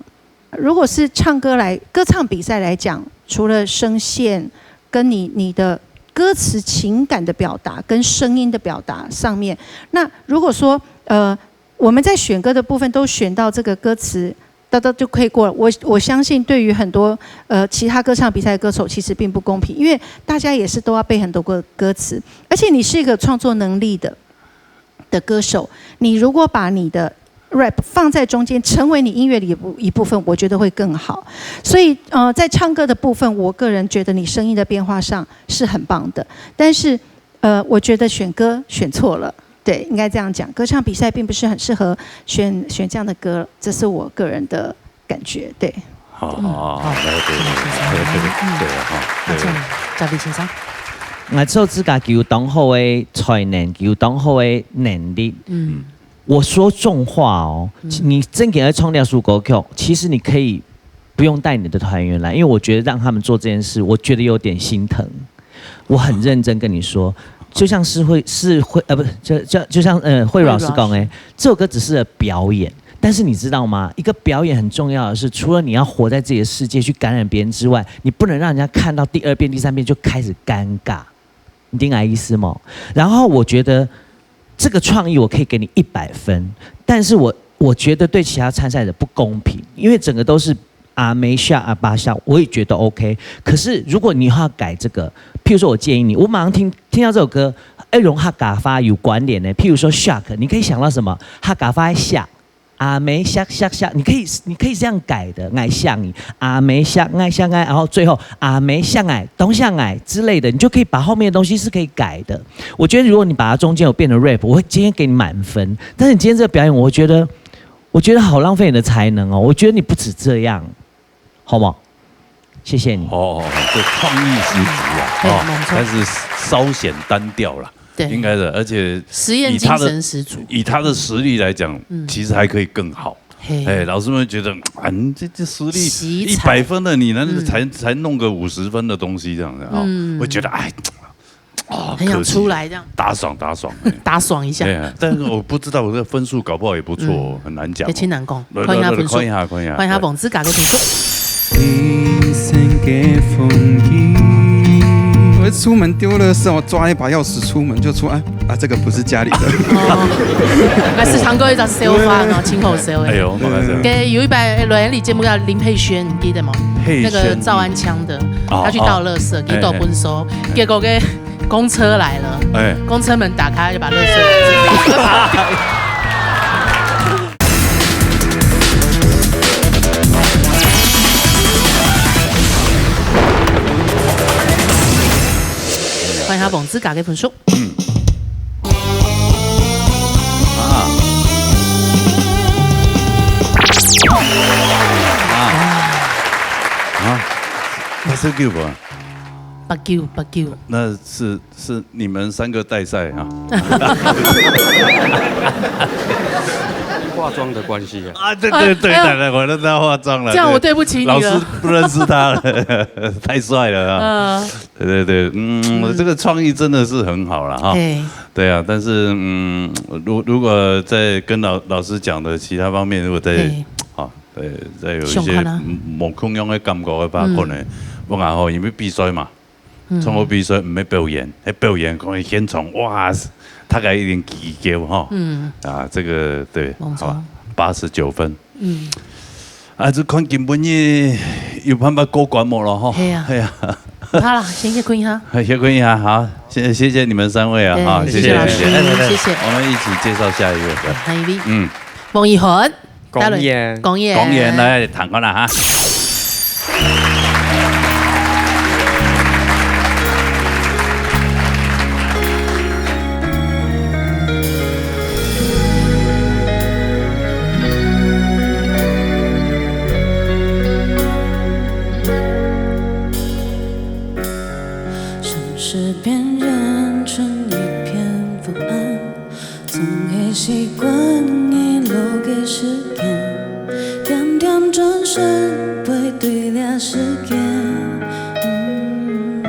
如果是唱歌来歌唱比赛来讲，除了声线跟你你的歌词情感的表达跟声音的表达上面，那如果说呃我们在选歌的部分都选到这个歌词，大家就可以过了。我我相信对于很多呃其他歌唱比赛的歌手，其实并不公平，因为大家也是都要背很多个歌词，而且你是一个创作能力的的歌手，你如果把你的 rap 放在中间，成为你音乐里一部一部分，我觉得会更好。所以呃，在唱歌的部分，我个人觉得你声音的变化上是很棒的，但是呃，我觉得选歌选错了。对，应该这样讲，歌唱比赛并不是很适合选选这样的歌，这是我个人的感觉。对，好好好，来对对对对对哈，那这样，嘉宾先生，我做自家有當好的才能，有當好的能力。嗯，我说重话哦，你真给他唱那首歌曲，其实你可以不用带你的团员来，因为我觉得让他们做这件事，我觉得有点心疼。我很认真跟你说，就像是会是会呃不是就就就像呃慧老师讲哎，这首歌只是表演，但是你知道吗？一个表演很重要的是，除了你要活在自己的世界去感染别人之外，你不能让人家看到第二遍、第三遍就开始尴尬，你听我意思吗？然后我觉得这个创意我可以给你一百分，但是我我觉得对其他参赛者不公平，因为整个都是阿妹下阿爸下，我也觉得 OK。可是如果你要改这个，譬如说我建议你，我马上听听到这首歌，哎，融合客家话有关联的，譬如说 shark，你可以想到什么？客家话下。阿妹下下下，你可以你可以这样改的，爱下你，阿妹下爱下爱，然后最后阿妹下爱，东下爱之类的，你就可以把后面的东西是可以改的。我觉得如果你把它中间有变成 rap，我会今天给你满分。但是你今天这个表演，我觉得我觉得好浪费你的才能哦，我觉得你不止这样，好吗？谢谢你。哦，这创意十足啊，哦，但是稍显单调了。对，应该的，而且实验精神十足，以他的实力来讲，其实还可以更好。哎，老师们觉得，啊，你这这实力一百分的，你能才才弄个五十分的东西这样子啊，我觉得哎，哦，很想出来这样，打爽打爽，打爽一下。对啊，但是我不知道我这分数搞不好也不错，很难讲。也挺难讲，看一下分数，看一下看一下，看一下粉丝家个评分。我出门丢垃圾，我抓一把钥匙出门就出来啊，这个不是家里的。还是唱歌一张 cell phone 哦，轻口 cell。哎呦，我来这。给有一百来你节目叫林佩萱，你记得吗？佩萱那个赵安腔的，他去倒垃圾，给倒分手，结果给公车来了，哎，公车门打开就把垃圾。欢迎他蹦子加个分数。啊啊啊！八十九分，八九八九，那是是你们三个带赛啊？化妆的关系啊。啊，对对对，哎呀对对，我都在化妆了。这样我对不起你了老师不认识他了，太帅了啊！嗯，对对对，嗯，这个创意真的是很好了哈。哎，对啊，但是嗯，如如果再跟老老师讲的其他方面，如果再哎，好，对，再有一些想看啊嗯某空用的感觉的话，嗯可能我讲吼，因为比赛嘛，唱歌比赛唔系表演，系表演可能现场哇，大概一点几叫哈。嗯啊，这个对，没错好吧，八十九分。嗯，啊，就看今晡日有办法过关无咯哈。嘿啊嘿啊，好了，先谢坤一下，谢坤一下，好，谢谢谢你们三位啊，哎好，谢谢老师，谢谢。谢谢。我们一起介绍下一位。还有一位，嗯，王一涵，公演公演，公演来谈看了哈。城市边缘成一片伏案，从黑习惯遗落个时间，点点转身背对了时间。嗯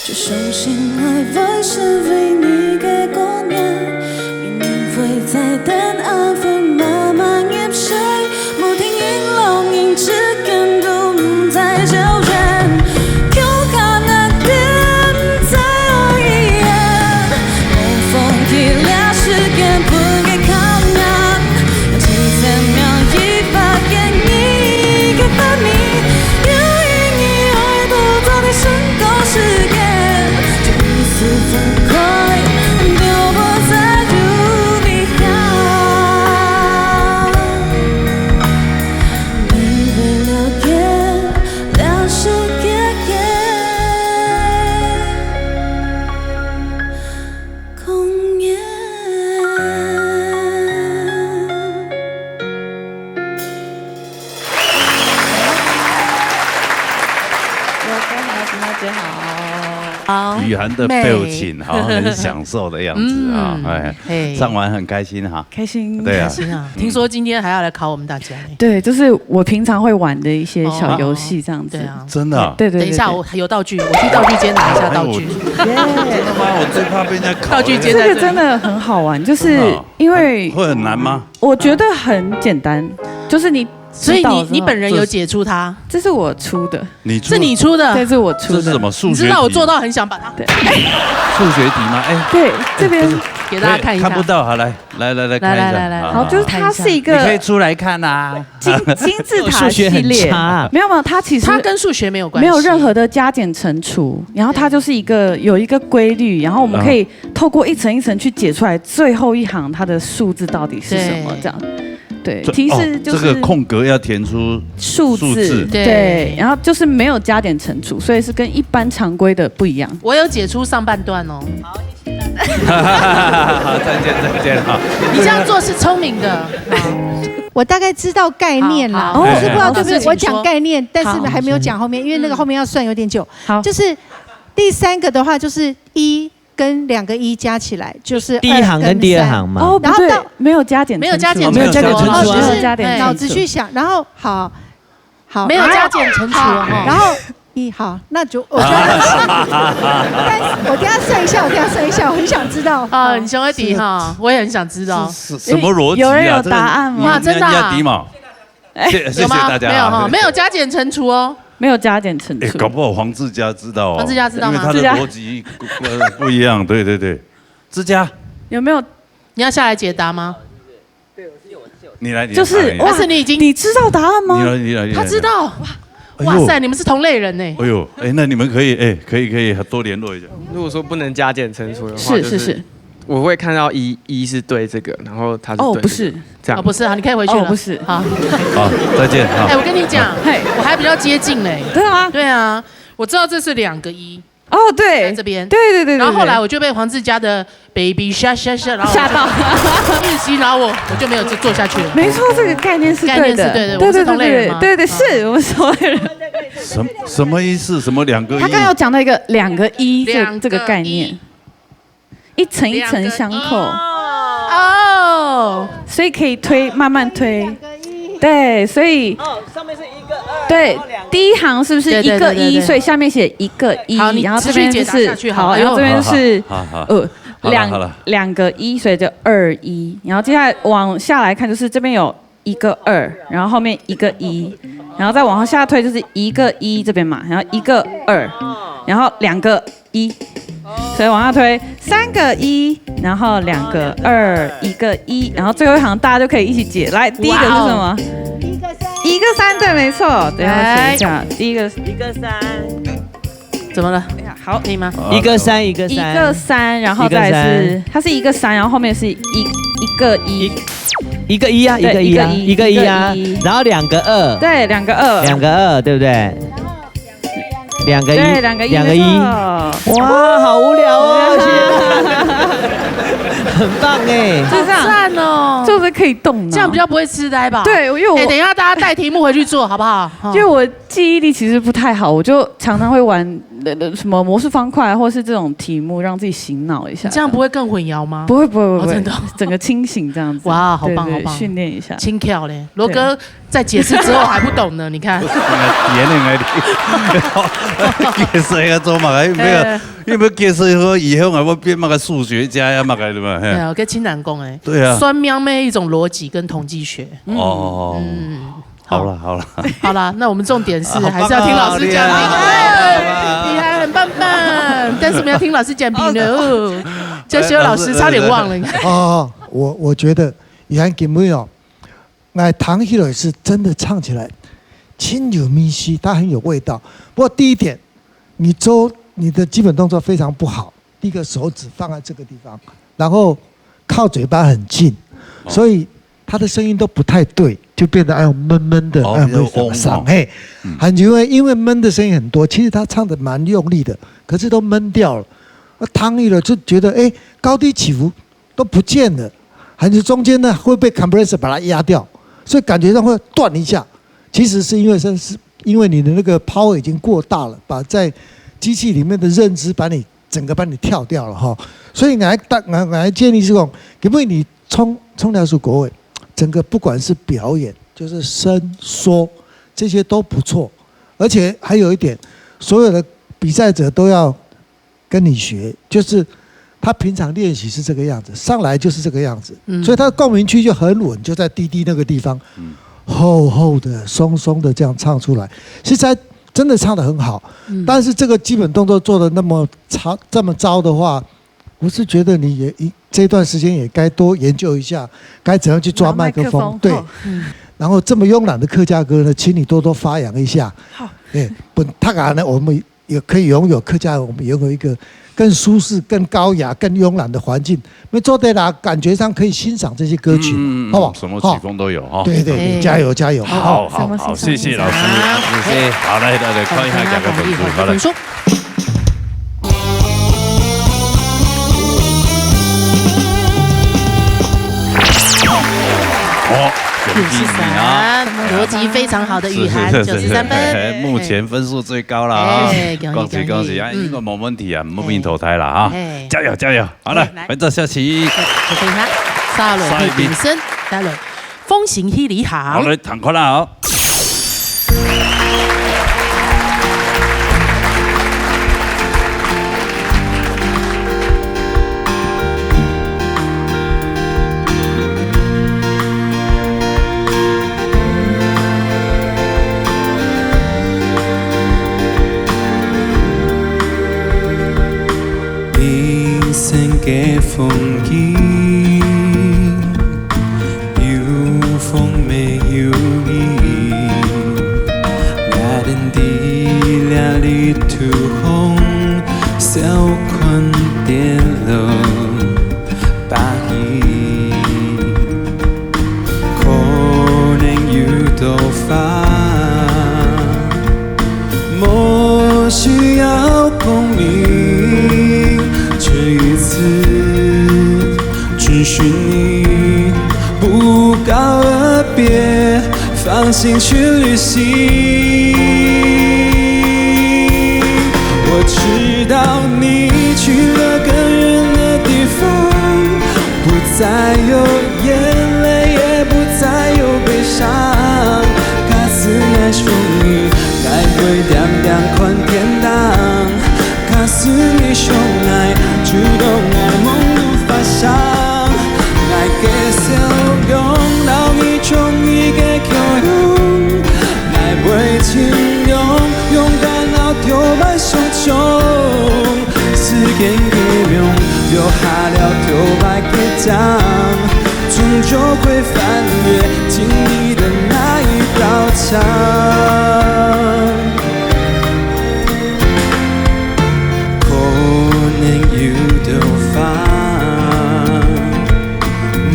这首心爱还是为你给过年，你们会在等安分慢慢入睡，不停引狼引之间都不再久远，就看那天再一眼。风一两时间不给考验，几千秒一发现你给分明，有意义而不做的升高时间。 好，雨涵的表情好像很享受的样子啊，哎，唱完很开心哈。开心，对啊，听说今天还要来考我们大家，对，就是我平常会玩的一些小游戏这样子，对啊，真的，对对，等一下我有道具，我去道具间拿一下道具。真的吗？我最怕被人家考。道具间这个真的很好玩，就是因为会很难吗？我觉得很简单，就是你。所以你你本人有解出它？这是我出的，你是你出的，这是我出的。这是什么数学？你知道我做到很想把它。对，数学题吗？哎，对，这边给大家看一下，看不到，好来来来来看一下，来来来，好，就是它是一个，你可以出来看啊。金金字塔系列，没有没有，它其实它跟数学没有关系，没有任何的加减乘除，然后它就是一个有一个规律，然后我们可以透过一层一层去解出来最后一行它的数字到底是什么这样。对，提示就是这个空格要填出数字，对，然后就是没有加减乘除，所以是跟一般常规的不一样。我有解出上半段哦。好，谢谢。再见再见哈。你这样做是聪明的。我大概知道概念啦，我是不知道对不对。我讲概念，但是还没有讲后面，因为那个后面要算有点久。好，就是第三个的话，就是一。 跟两个一加起来就是第一行跟第二行嘛。哦，不对，没有加减，没有加减，没有加减乘除，没有加减，脑子去想，然后好，好，没有加减乘除哈。然后一好，那就我觉得，但是我等下算一下，我等下算一下，我很想知道啊，你想要题哈，我也很想知道什么逻辑啊？有人有答案吗？哇，真的题嘛。谢谢大家，没有哈，没有加减乘除哦。没有加减乘除，搞不好黄志佳知道哦，黄志佳知道吗？因为他的逻辑不一样，对对对，志佳有没有？你要下来解答吗？你来，就是但是你已经你知道答案吗？你来，你来，他知道，哇塞，你们是同类人呢。哎呦，哎，那你们可以，哎，可以可以多联络一下。如果说不能加减乘除的话，是是是，我会看到一一是对这个，然后他是哦不是这样，不是啊，你可以回去了，不是好，好，再见哈。哎，我跟你讲，嘿，我还比较接近嘞，对啊，对啊，我知道这是两个一。哦，对，这边，对对对，然后后来我就被黄志佳的 baby 吓吓吓，然后吓到，窒息，然后我我就没有做下去了。没错，这个概念是概念是对的，我们是同类人吗？对对是我们同类人。什什么意思？什么两个一？他刚刚有讲到一个两个一这这个概念，一层一层相扣，哦，所以可以推慢慢推，对，所以哦上面是一个二，对，第一行是不是一个一？所以下面写一个一，然后这边就是好，然后这边是呃两两个一，所以就二一。然后接下来往下来看，就是这边有一个二，然后后面一个一，然后再往下推就是一个一这边嘛，然后一个二，然后两个一。所以往下推，三个一，然后两个二，一个一，然后最后一行大家就可以一起解。来，第一个是什么？一个三，一个三，对，没错。等一下我写一下，第一个一个三，怎么了？哎呀，好，可以吗？一个三，一个三，一个三，然后再是它是一个三，然后后面是一一个一，一个一啊，一个一啊，一个一啊，然后两个二，对，两个二，两个二，对不对？两个一，对，两个一，两个一，哇，好无聊哦，很棒哎，就这样赞哦，就是可以动，这样比较不会痴呆吧？对，因为我等一下大家带题目回去做好不好？因为我记忆力其实不太好，我就常常会玩呃，什么魔术方块，或是这种题目，让自己醒脑一下。你这样不会更混淆吗？不会，不会，不会，哦，真的哦。整个清醒这样子。哇，好棒，对，对，好棒。训练一下。轻巧嘞。罗哥在解释之后还不懂呢，你看。解释个做嘛，哎，没有，哎。因为解释说以后啊，我变那个数学家呀，那个的嘛，嘿。哎呀，我跟青南讲，哎，对啊。算命咩一种逻辑跟统计学。哦。嗯。 好了，好了。好啦，那我们重点是还是要听老师讲评。哎，好吧，好吧。雨涵很棒棒，但是我们要听老师讲评论哦。教学老师差点忘了。哎，老师，哎，哎。哦，我，我觉得雨涵今晡日哦，哎，弹起来是真的唱起来，真有味緒，它很有味道。不过第一点，你周，你的基本动作非常不好。第一个手指放在这个地方，然后靠嘴巴很近，哦。所以他的声音都不太对，就变得哎呦闷闷的，哦，哎，没有什么比较嗡哦。嘿，嗯。很因为，因为闷的声音很多，其实他唱得蛮用力的，可是都闷掉了。那弹起来就觉得，哎，高低起伏都不见了，还是中间呢会被 compressor 把它压掉，所以感觉上会断一下。其实是因为是，是因为你的那个 power 已经过大了，把在机器里面的认知把你整个把你跳掉了哈。所以我还大，我，我还建议是讲，因为你冲，冲两首歌位，整个不管是表演，就是伸缩这些都不错，而且还有一点，所有的比赛者都要跟你学，就是他平常练习是这个样子，上来就是这个样子，嗯。所以他的共鸣区就很稳，就在低低那个地方，嗯。厚厚的、松松的这样唱出来，是在真的唱得很好，嗯。但是这个基本动作做得那么差，这么糟的话，我是觉得你也一，这段时间也该多研究一下，该怎样去抓麦克风，抓麦克风，对。好。嗯。然后这么慵懒的客家歌呢，请你多多发扬一下。好。哎，本，他可能我们 也可以拥有客家，我们拥有一个更舒适、更高雅、更慵懒的环境。没做对啦，感觉上可以欣赏这些歌曲，嗯，嗯，嗯，好不好？什么曲风都有哈。好。对，对，对，哎。加油，加油。好，好，好，好，谢谢老师。谢谢。好，来，来，来，看一下这个分数，好，来。分数。哦，恭喜你啊。九十三，逻辑非常好的雨涵，是，是，是，九十三分。是，是，是，目前分数最高了啊。哎，恭喜，恭喜，恭喜啊，嗯。应该没问题啊，莫被淘汰了啊。哎。加油，加油。好了，哎，来。反正下去。再，再看一下，沙伦配评审，沙伦，风行喜里行。好，来，赶快啦啊。 人生个风景，有风也有雨。我等在这里途中，笑看跌落。 把你可能有多烦，莫需要共鸣，这一次只许你不告而别，放心去旅行。我知道你去了更远的地方， 不再有眼泪，也不再有悲伤。假使𠊎想你，𠊎會恬恬看天頂。假使你想𠊎，就同𠊎望路發生。𠊎个笑容，摎你中意个口紅，𠊎會盡量勇敢摎頭擺相衝。 時間个夢，留下了頭擺个傷，終究會翻越經歷的那一道牆。可能有兜煩，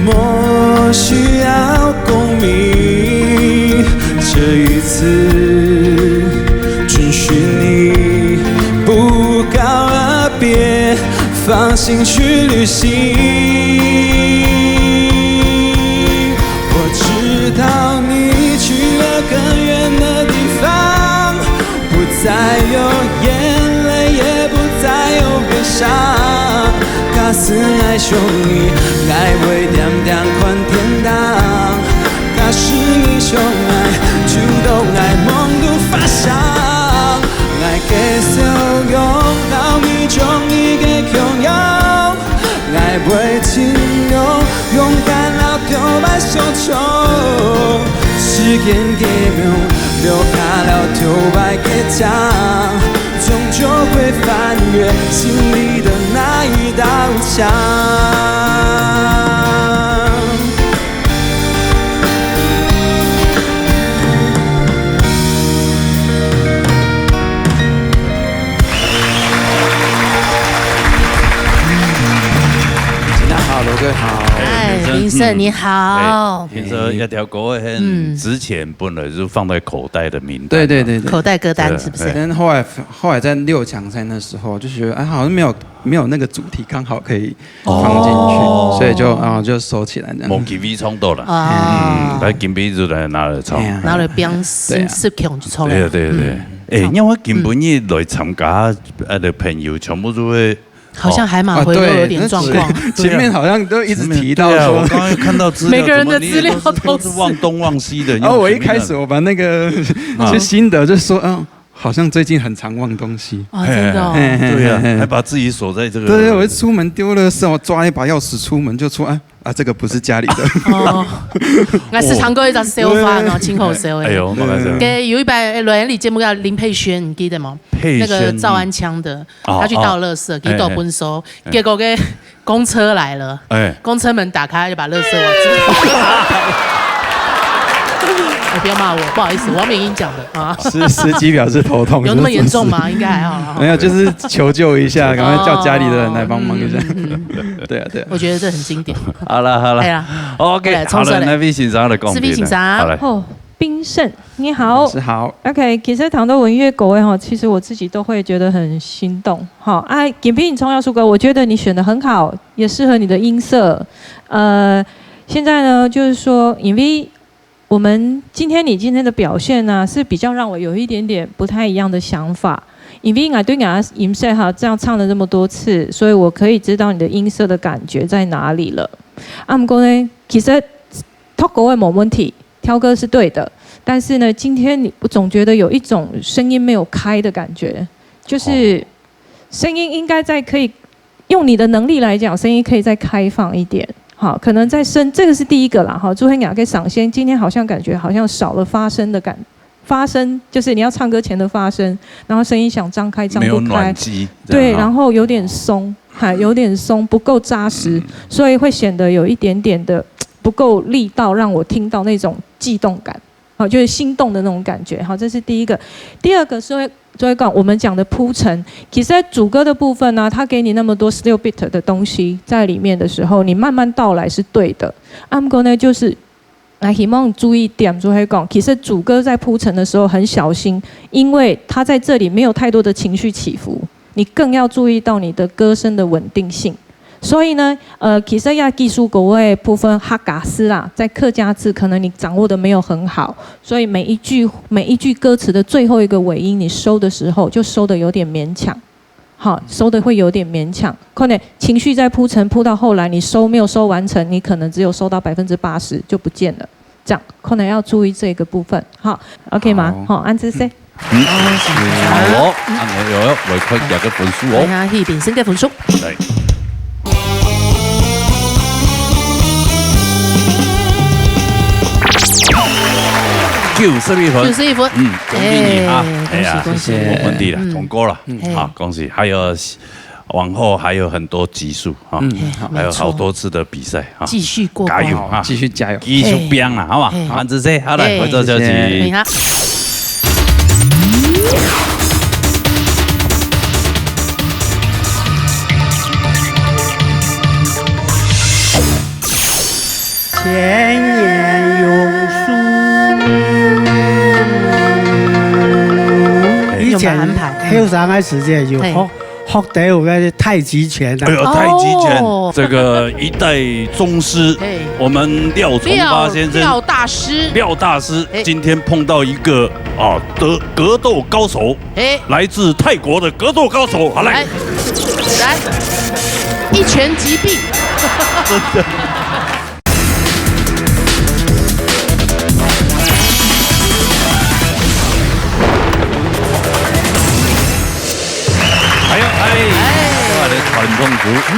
莫需要共鳴，這一次准許你不告而別，放心去旅行。我知道你去了更遠的地方，不再有眼淚，假使𠊎想你，𠊎會恬恬看天頂。假使你想𠊎，就到𠊎夢中發生。𠊎个笑容，摎你中意个共樣。𠊎會盡量勇敢摎頭擺相衝。時間的夢，留下了頭擺个傷。 終究會翻越心裡的那一道牆。大家好，羅哥好。哎，林森，林森，嗯。你好。哎，听说那条歌很值钱，嗯。本来就放在口袋的名单啊。对，对，对，对。口袋歌单是不是？对，对。但后来，后来在六强赛那时候，就觉得，哎，好像没有，没有那个主题刚好可以放进去，哦。所以就，啊，就收起来这样。没机会唱到啦。啊。嗯，但今晡日就来拿来唱。哎呀。拿來編新，对啊。十强就出来。对，对，对。嗯。哎，好。因为今晡日来参加，呃，的朋友全部都会 好像海马回都有点状况。啊，对，那前面好像都一直提到说，对啊，我刚刚看到资料，每个人的资料都是，怎么你都是，都是忘东忘西的，哦，我一开始我把那个，啊。一些心得就说，嗯，好像最近很常忘东西。哦，真的哦。嘿，嘿，嘿，对啊，嘿，嘿。还把自己锁在这个，对，我就出门丢垃圾，我抓一把钥匙出门就出，啊，啊，这个不是家里的。哦，那是唱歌一张小花呢，对。清口笑的。哎呦，马来西亚。对。有一摆，哎，来你节目叫林佩萱，你记得吗？佩萱，那个赵安腔的。 哦，他去倒垃圾，哦。给倒分手，哎，哎。结果个公车来了，哎。公车门打开，就把垃圾往自己。哎，不要骂我，不好意思，我要明明讲的啊。司，司机表示头痛，有那么严重吗？就是应该还好啦，哈。没有，就是求救一下，赶快叫家里的人来帮忙一下。哦，嗯，嗯，嗯。对啊，对啊。我觉得这很经典。好了，好了。哎呀，OK，来，冲出来。好了，那位先生的讲评了。这位先生。好，来。哦， 冰盛，你好。老师好。OK，其实谈到文乐国外哈，其实我自己都会觉得很心动。哈，啊，给别人重要树哥，我觉得你选的很好，也适合你的音色。呃，现在呢，就是说，因为我们今天你今天的表现呢，是比较让我有一点点不太一样的想法。因为我对你的音色哈，这样唱了这么多次，所以我可以知道你的音色的感觉在哪里了。啊，毋过呢，其实 唱歌也没问题，挑歌是对的，但是呢，今天你，我总觉得有一种声音没有开的感觉，就是哦。声音应该再可以，用你的能力来讲，声音可以再开放一点。好，可能再深，这个是第一个啦，哈，朱黑雅跟赏仙今天好像感觉好像少了发声的感，发声，就是你要唱歌前的发声，然后声音想张开张不开。没有暖机，对，这样哈。然后有点松，还有点松，不够扎实，嗯。所以会显得有一点点的不够力道，让我听到那种悸动感，好，就是心动的那种感觉，好，这是第一个。第二个是会，就会讲我们讲的铺陈，其实在主歌的部分呢，它给你那么多 slow beat 的东西在里面的时候，你慢慢道来是对的。啊，毋过呢，就是 那希望注意点就会讲，其实主歌在铺陈的时候很小心，因为它在这里没有太多的情绪起伏，你更要注意到你的歌声的稳定性。所以呢，呃，其实要技术国外部分哈嘎斯啦，在客家字可能你掌握的没有很好，所以每一句，每一句歌词的最后一个尾音，你收的时候就收的有点勉强。 好，收的会有点勉强，可能情绪在铺陈，铺到后来你收没有收完成，你可能只有收到百分之八十就不见了，这样可能要注意这个部分，好，OK吗？好。好，安之 C。嗯，哦，是。好哦，嗯。啊，有，有，我看两个分数哦。等一下，去评审个分数。来。九十一分。九十一分。嗯，恭喜你啊！哎，哎呀，恭喜，恭喜。没问题了，嗯。通过了。嗯。好，恭喜。还有 往后还有很多集数哈，嗯，好。还有好多次的比赛哈，继续过关。加油哈，继续加油。继续拼啊，好吧？嘿。好，这些，好，来，嘿。回到消息。谢谢。你好。前言永书。以前有没有安排？后生个时节有好，嘿。學到个太極拳啊。哎呦，太極拳，哦。這個一代宗師，嘿。我們廖崇發先生，廖，廖大師。廖大師，嘿。今天碰到一個，啊，格，格鬥高手，嘿。來自泰國的格鬥高手，好，來。來，來，一拳擊斃。真的。哎呦，哎，哎。今日个傳統組，嗯，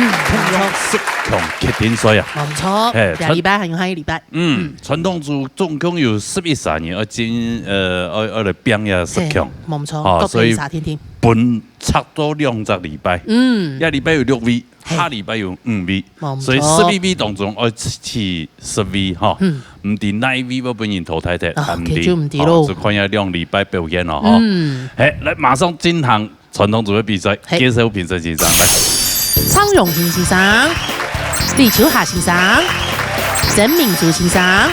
十強決定賽啊。無錯，嘿，這禮拜還有下一禮拜。嗯，嗯。傳統組總共有十一儕人，愛進，呃，愛，愛來拚這十強。嘿，無錯，啊，各自一儕定定。所以分拆到兩隻禮拜。嗯。這禮拜有六位，嘿。下禮拜有五位，無錯。所以十一位當中愛取十位哈。嗯。毋知哪一位會分人淘汰忒，啊，還毋知。這就毋知咯。哦，就看這兩禮拜表現咯，吼。嗯。嘿，來，馬上進行傳統組个比賽，嘿。介紹評審先生，來。張永興先生、李秋霞先生、曾明珠先生、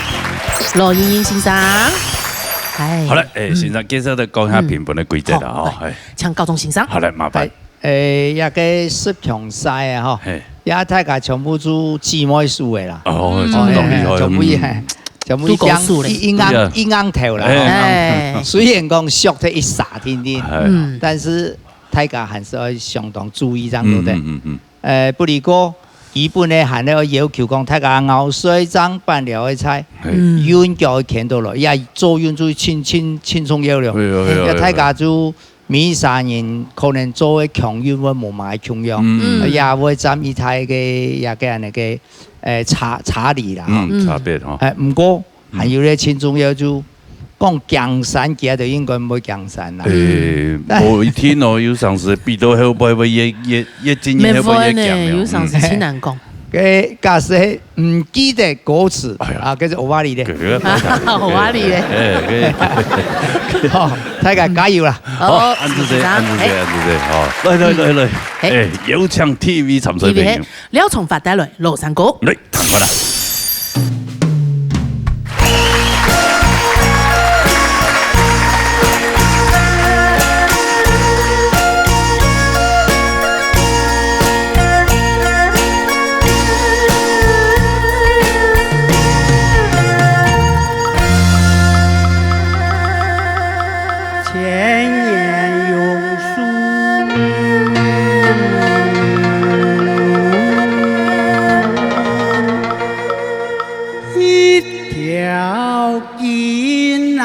羅英英先生。哎。好了，哎，嗯。先生介紹个講一下評分个規則啦，嗯。吼，好，來，哎。請教宗先生。好，來，麻煩。哎。 誒，這個十強賽啊，吼，嘿。也大家全部都姊妹輸个啦。哦，嗯。真當厲害，全部一，嗯。全部一樣，都高手咧。一，一樣，對啊。一樣頭啦，哎。吼。哎。雖然講輸忒一儕定定，哎。嗯。但是大家還是愛相當注意，這樣對不對？嗯，嗯，嗯，嗯。誒，不而過，基本个還愛要求講，大家咬碎掌板料个菜，嘿。嗯。韻腳牽到落，也做韻就輕，輕，輕鬆要了。對啊，對啊，要大家就 每儕人可能做个腔韻會無麼个共樣，嗯。也會佔一大个，也个恁呢个，誒，差，差異啦，嗯，吼。差別吼。誒，毋過，嗯。還有咧，盡重要就講江山，其他就應該毋會江山啦。誒，但無一定哦，有常時比到後背會越，越，越進步，後背越強了。免會呢，有常時真難講。嗯。 該假使毋記得歌詞，哎呀。啊，該就有話題咧。該个，有話題咧。哎，可以。好，大家加油啦。好，好，恁仔細，恁仔細，嘿。恁仔細，好。來，來，來，來。嘿。哎，有請第一位參賽朋友。第一位，廖崇發帶來《老山歌》。來，趕快來。 千年榕树一条 根啊，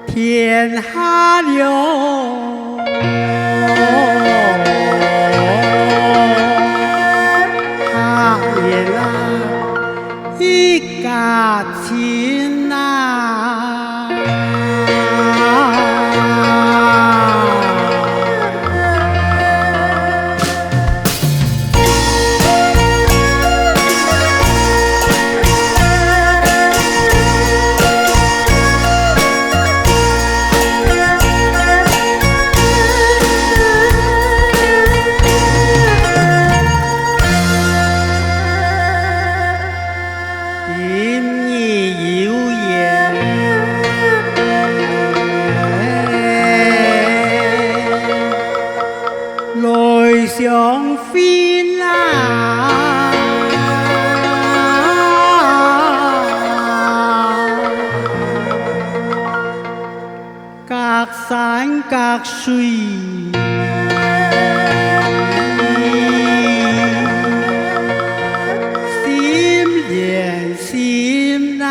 天下了，他也啦。 一家亲啊。今日有缘来相会啊。 隔山隔水，心连心啊。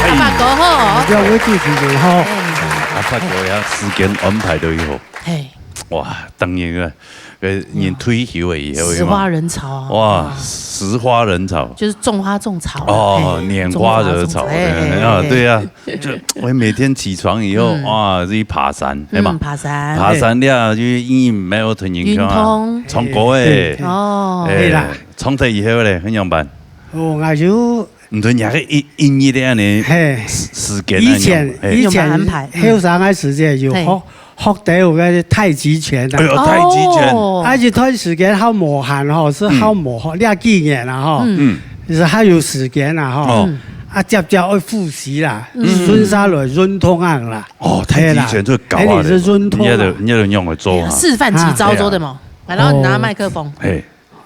阿发哥好。你叫我自己的吼。哎。阿发哥呀，时间安排都有。嘿。哇，当然啊，呃，人退休了以后，石化人潮啊。哇，石化人潮。就是种花种草啊，哦，嘿，拈花惹草，种花种草，哎，哎，哎，啊，哎。对啊，就我每天起床以后，嗯。哇，去爬山，对嘛？嗯，爬山。爬山了，就因为没有同人圈啊，运动。唱歌哎，对，对。哦。哎，对啦。唱忒以后嘞，恁样办？哦，我就毋對，你个一，一日个呢，嘿，時，時間啊，以前，嘿。以前有沒有安排？嗯。後生个時節有學，嘿。學得有个太極拳啊。哎喲，太極拳。哦。啊，一段時間較無閒吼，係較無閒，嗯。這幾年啊吼，嗯。就是較有時間啊吼，哦。嗯。啊，接接愛複習啦，嗯。順續來運動啊啦。哦，太極拳就搞啊，嘿啦。哎，你是運動啊。你也得，你也得用來做啊。示範幾招做得無？啊。來，然後你拿麥克風。哦。嘿。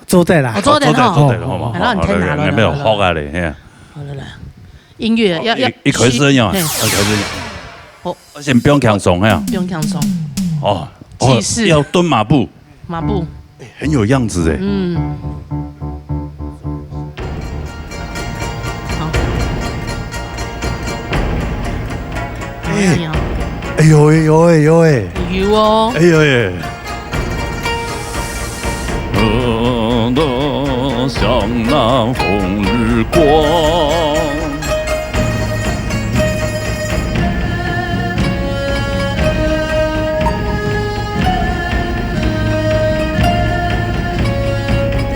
做得啦。哦，做得吼。做得，做得，好嘛。好，那你太難了，好，那邊有好，好，好。學啊嘞，嘿啊。好了啦，音樂要，要，一，一開始要，嘿。要開始要。哦。而且不用輕鬆，嘿啊。不用輕鬆。哦，哦，氣勢。要蹲馬步。馬步。哎，很有樣子哎。嗯。好。哎，哎呀。哎呦喂，呦喂，呦喂。有哦。哎呦喂。 呃，像那红日光。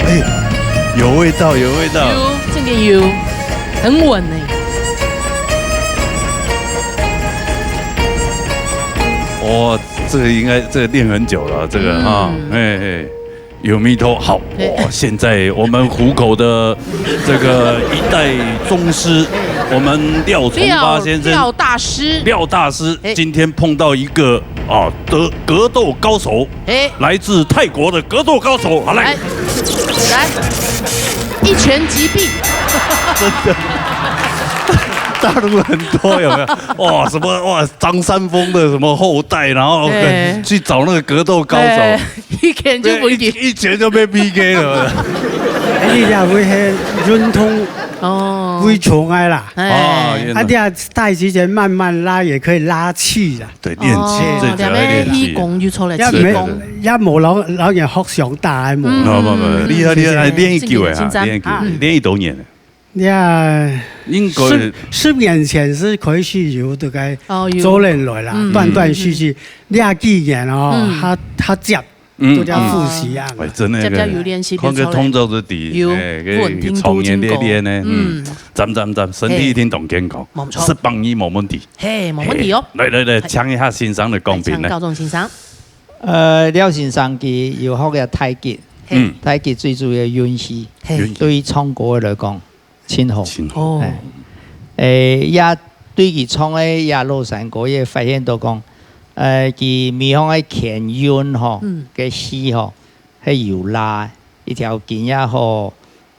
哎，有味道，有味道。有，這個有，很穩呢。哇，這個應該，這個練很久了，這個哈，嗯。嘿，嘿。 有味道，好，嘿。哇，現在我們湖口的這個一代宗師，我們廖崇發先生，廖，廖大師。廖大師，嘿。今天碰到一個，啊，格，格鬥高手，嘿。來自泰國的格鬥高手，好，來。來，來，一拳擊斃。真的。大陸很多有沒有？哇，什麼，哇，張三豐的什麼後代，然後嘿。去找那個格鬥高手。嘿。 一拳就分佢。一，一拳就被P K了。哎，你也會係運動哦。會重來啦。哎。哦，原來。啊，你啊，太極拳慢慢拉也可以拉氣啦。對，練氣，哦，最主要練氣。兩個氣功就出來，也沒，氣功。也無老，老人學想打的無。嗯。無，無，無，你，你，嗯，謝謝。練一久的哈，正經，正經。練一久，啊。練一多年了。 呀，應該十，十年前係開始有這個哦，有。做人來啦，嗯。斷斷續續，嗯。這幾年哦，嗯。較，較接，嗯，都在復習啊。嗯。哎，真的，接接有練習，看个動作就知，有，哎，穩定度真高。長年累練呢，嗯。嗯。讚，讚，讚，身體一定當健康，嘿。無錯。食飽你無問題。嘿，無問題哦。嘿，來，來，來，請一下先生的講評呢。來，請教宗先生。呃，廖先生佢有學个太極，嘿。嗯。太極最主要運氣，嘿。運氣。對於唱歌來講， 真好。真好。哦。哎。誒，也對佢唱个這老山歌，也發現到講，呃，佢每項个牽韻吼，嗯。个戲吼，係有拉，一條筋也好，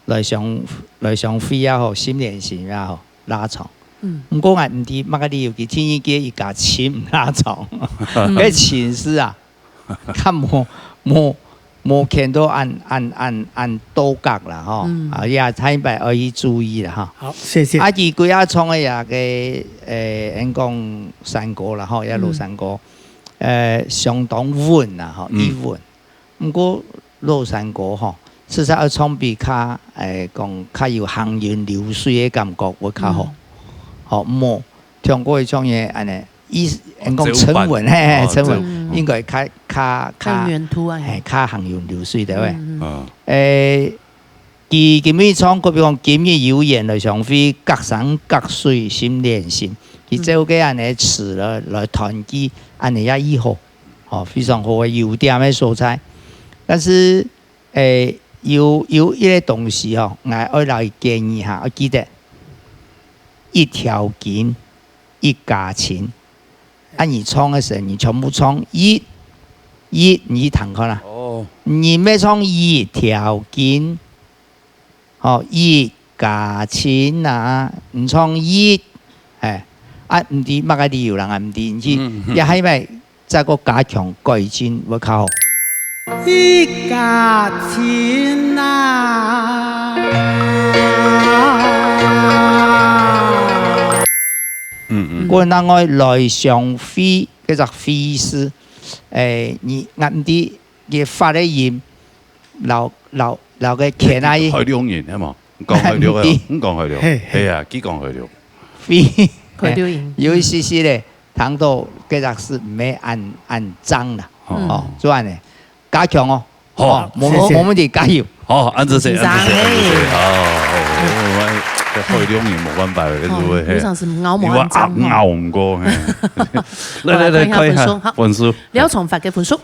來相，來相會也好，心連心也好，拉長。嗯。毋過𠊎毋知麼个理由，佢天一个一家親毋拉長，嗯。个情緒啊， 較無，無，無牽到恁，恁，恁，恁多角啦，吼。嗯。啊，也下一擺愛去注意啦，哈。好，謝謝。啊，佢幾下唱个這個，誒，𠊎講山歌啦，吼，也老山歌，嗯。誒，相當穩啦，吼，嗯。一穩。毋過老山歌吼，實在愛唱比較，誒，講較有行雲流水个感覺會較好。嗯。吼，無 像過去唱个恁呢，意思，哦，𠊎講沉穩，節奏感。嘿，嘿，哦，沉穩，節奏。嗯。應該較，較，較，較圓突啊。嘿，較行雲流水，對不對？嗯，嗯。嗯。誒，佢，佢每唱，比如講今日有緣來相會，隔山隔水心連心，佢照个恁呢詞來，來團結，恁呢也已好，哦，非常好个優點个所在。但是，誒，有，有一個東西吼，𠊎愛來建議哈，要記得，一條筋 一家親。啊，你唱个時候，你全部唱一，一，你去聽看啊。哦。你愛唱一條筋，吼，一家親啊，你唱一，哎，啊，毋知麼个理由人啊，毋知，你去，嗯，嗯。也還愛 再過加強改進會較好。一家親啊。嗯，嗯。過另外來相會，該隻會字，誒，你，𠊎毋知佢發个音，摎，摎，摎个牽啊，海陸人，係無？你講海陸个，毋知。你講海陸。嘿，嘿。係啊，佢講海陸。會。海陸人。有一些些咧，聽到該隻字毋係恁，恁正啦。哦。哦，做恁呢，加強哦。好，哦，無，謝謝。無問題，加油。好，恁仔細，先生，恁仔細，恁仔細，嘿。好，好，好，好，好。海量人無辦法，該就會，哦，嘿。有常時咬無恁正吼。你會咬，咬毋過，嘿。來，來，來，看一下分數，好。看一下分數。廖崇發个分數。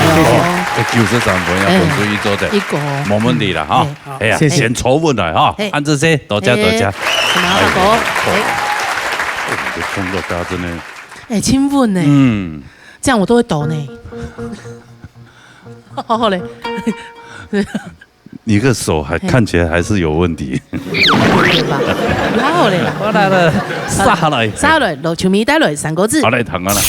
謝謝。哦，九十三分，要分數一做得。哎，一個。無問題了哈。哎。哎呀，謝謝。先坐穩來哈。嘿。按這些，多謝，多謝。哎，什麼好，大哥？哎。哎。哦，你的創作家真的。哎，親吻呢。嗯。這樣我都會抖呢。好好嘞。你个手還，嘿。看起來還是有問題。對吧？好好嘞啦。好，來，來，下來。下來，羅秋米帶來三個字。好，來，聽啊啦。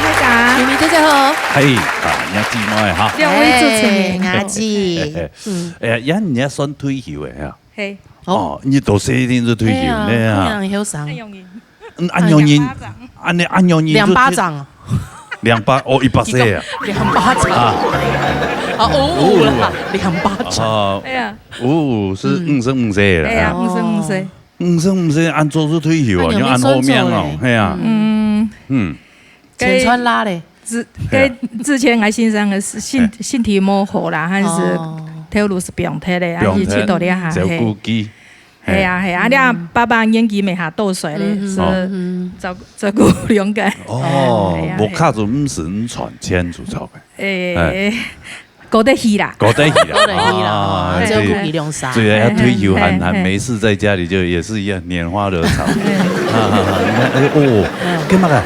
大家。秋米姐姐好。嗨，啊，你好，姊妹哈。兩位主持人。哎，雅姐。嗯。哎呀，人家算退休的哈。嘿。哦。哦，你都是一定是退休的啊。哎呀，非常後生。嗯，恁樣人，恁樣，恁樣人就兩巴掌。兩巴，哦，一百歲啊。兩巴掌。啊。哦，五五啦，兩巴掌。哦。哎呀。五五是五十五歲了。哎呀，五十五歲。五十五歲，恁早就退休啊，哎呀，你恁好命哦，嘿啊。嗯。嗯。 钱賺罅咧。之，嘿啊。該之前𠊎先生个身，嘿。身體無好啦，還是哦。頭路係放忒咧，啊，放忒。去到這下，照顧佢。嘿。係啊，係啊，嗯。你看爸爸年紀也下到歲咧，嗯哼。係哦。嗯哼。照，照顧兩個。哦，係啊，屋下就毋使你賺錢就著个。誒，哎。 過得去啦。過得去啦。過得去啦，啊，照顧佢兩儕。對啊，要退休還，嘿，嘿，還沒事，在家裡就也是一樣拈花惹草。嘿。啊，啊，啊，你看，哎，哦，嗯。幹嘛个？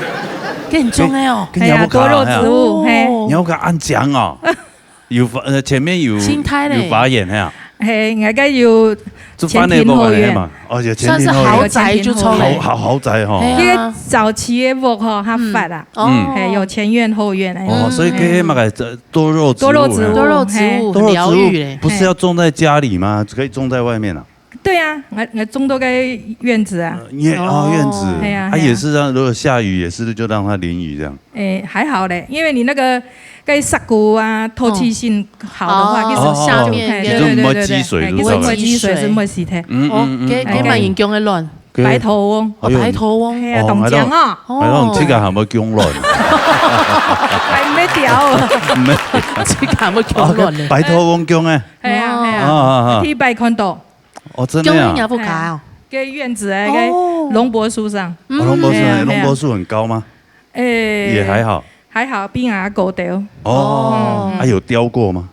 恁重个哦。跟，跟你要不卡，哎呀，多肉植物，嘿。嘿啊。你要不卡恁強哦。有發，呃，前面有，青苔咧。有發炎，嘿啊。嘿，𠊎个有就翻那个前庭後院。嘛，哦，有前庭後院。算是豪宅就著咧。豪，豪，豪宅吼。哎呀。這個早期个屋吼，較發啊。嗯。哦。嘿，有前院後院，哎。哦，所以這個嘛，這 多肉植物，多肉植物，嘿。多肉植物，多肉植物很療癒嘞，不是要種在家裡嗎？嘿。可以種在外面啊。對啊，𠊎，𠊎種到該院子啊。呃，院，哦，哦。院子。係啊，係啊。啊，也是啊，如果下雨也是就讓它淋雨這樣。誒，還好咧，因為你那個該石骨啊，透氣性好的話，哦。其實哦，哦，哦。下面，嘿，對，對，對，對，對。就毋會積水，嘿，就毋會積水，就毋會死忒。嗯，哦，嗯，嗯，該，該蠻嚴重个亂。 該白頭翁。哦，哎喲，白頭翁。係啊，哦，當靚哦。哎喲，哎喲，這個還無降卵。還沒掉哦。沒。這個還無降卵呢。哦，白頭翁降誒。係啊，係啊。啊，啊，啊。第一擺看到。哦，真的啊。降在若屋下哦。嘿，該院子誒，該哦。龍柏樹上。哦，龍柏樹，係啊，係啊。龍柏樹很高嗎？誒，也還好。還好，比𠊎高兜。哦，嗯。啊，有雕過嗎？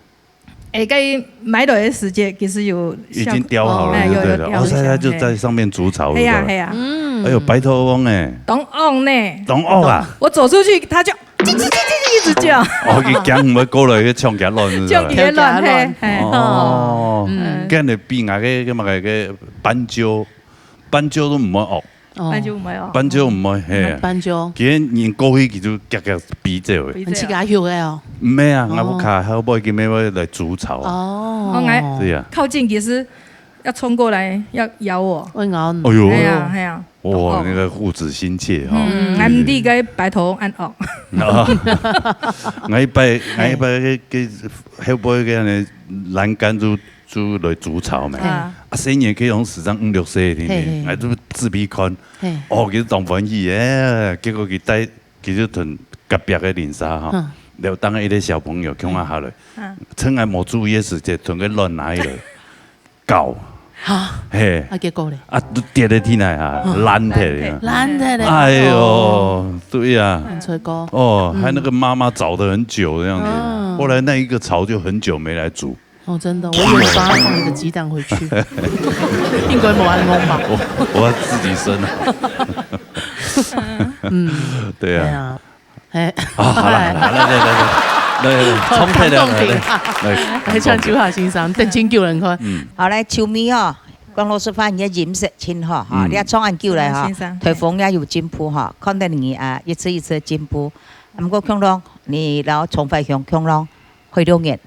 誒，該買落个時節，其實有已經雕好了，哎，有，就對了。有雕一下，哦，所以他就在上面築巢，嘿。係啊，就對了。係啊。嗯。哎喲，白頭翁誒。當惡呢。當惡啊。我走出去，牠就嘰嘰嘰嘰一直叫。哦，佢驚毋會過來，去搶佢卵，是吧？搶佢卵，搶佢卵。嘿，嘿。哦，嗯。驚你比𠊎个，該麼个，該斑鳩，斑鳩都毋會惡。哦。斑鳩毋會哦。斑鳩毋會，嘿。斑鳩。佢人過去佢就遽遽飛走个。飛走啊。你自家畜个哦？毋係啊，哦。𠊎屋下後尾佢乜會來築巢啊。哦。哦，𠊎對啊。靠近其實要衝過來，要咬我。會咬你。哎喲。哎呀，哎呀。哇，哦。那個護子心切哈。嗯，嗯。𠊎毋知該拜託恁惡。𠊎一擺，�𠊎一擺个，个，後尾个呢，欄杆就 就來築巢嘛。啊。啊，細人仔可以用時常五六歲个，嘿，嘿。𠊎就自閉看。嘿。哦，佢當歡喜耶，結果佢帶，佢就同隔壁个鄰舍哈，嗯。然後當一個小朋友共下下來，嗯。趁𠊎無注意个時節，同佢亂拿起來，搞。哈？嘿。啊，結果咧？啊，都跌在地泥啊，嗯。爛忒了。爛忒了。哎喲，哦。對呀。很衰過。哦，嗯。還那個媽媽找得很久的樣子，嗯。後來那一個巢就很久沒來築。 哦，真的，我永遠幫他放一個雞蛋回去。應該無恁戇吧？我，我要自己生啊。嗯。對啊。哎呀，哎。啊，好了，好了，來，來，來，來，來，來，好，衝開了，感動點啊。來，來，來，來，唱秋華先生，等真久了，你看。嗯。好，來，秋米哦，講老實話，你个音色真好哈，嗯。你也唱恁久了哈，先生，台風也有進步哈，看到你啊，一次一次進步。毋過，強龍，你摎張懷雄強龍，會六年。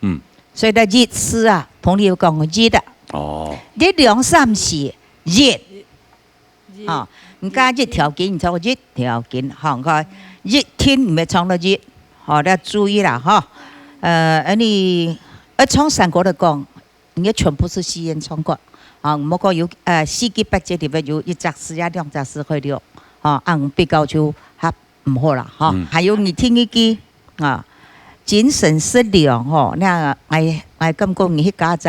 嗯。所以呢，一字啊，同你講一啊。哦。一兩三四，一。一。哦，你加一條筋，你唱一條筋，吼，你看，一定毋係唱到一，吼，你要注意啦，吼。呃，恁呢，愛唱山歌來講，你全部係四縣唱歌，啊，毋好講有，呃，四句八節裡面有一隻字啊，兩隻字會了，吼，恁比較就較 毋好啦，吼。嗯。還有你第二句，啊，精神食糧，吼，該𠊎，𠊎感覺你去加隻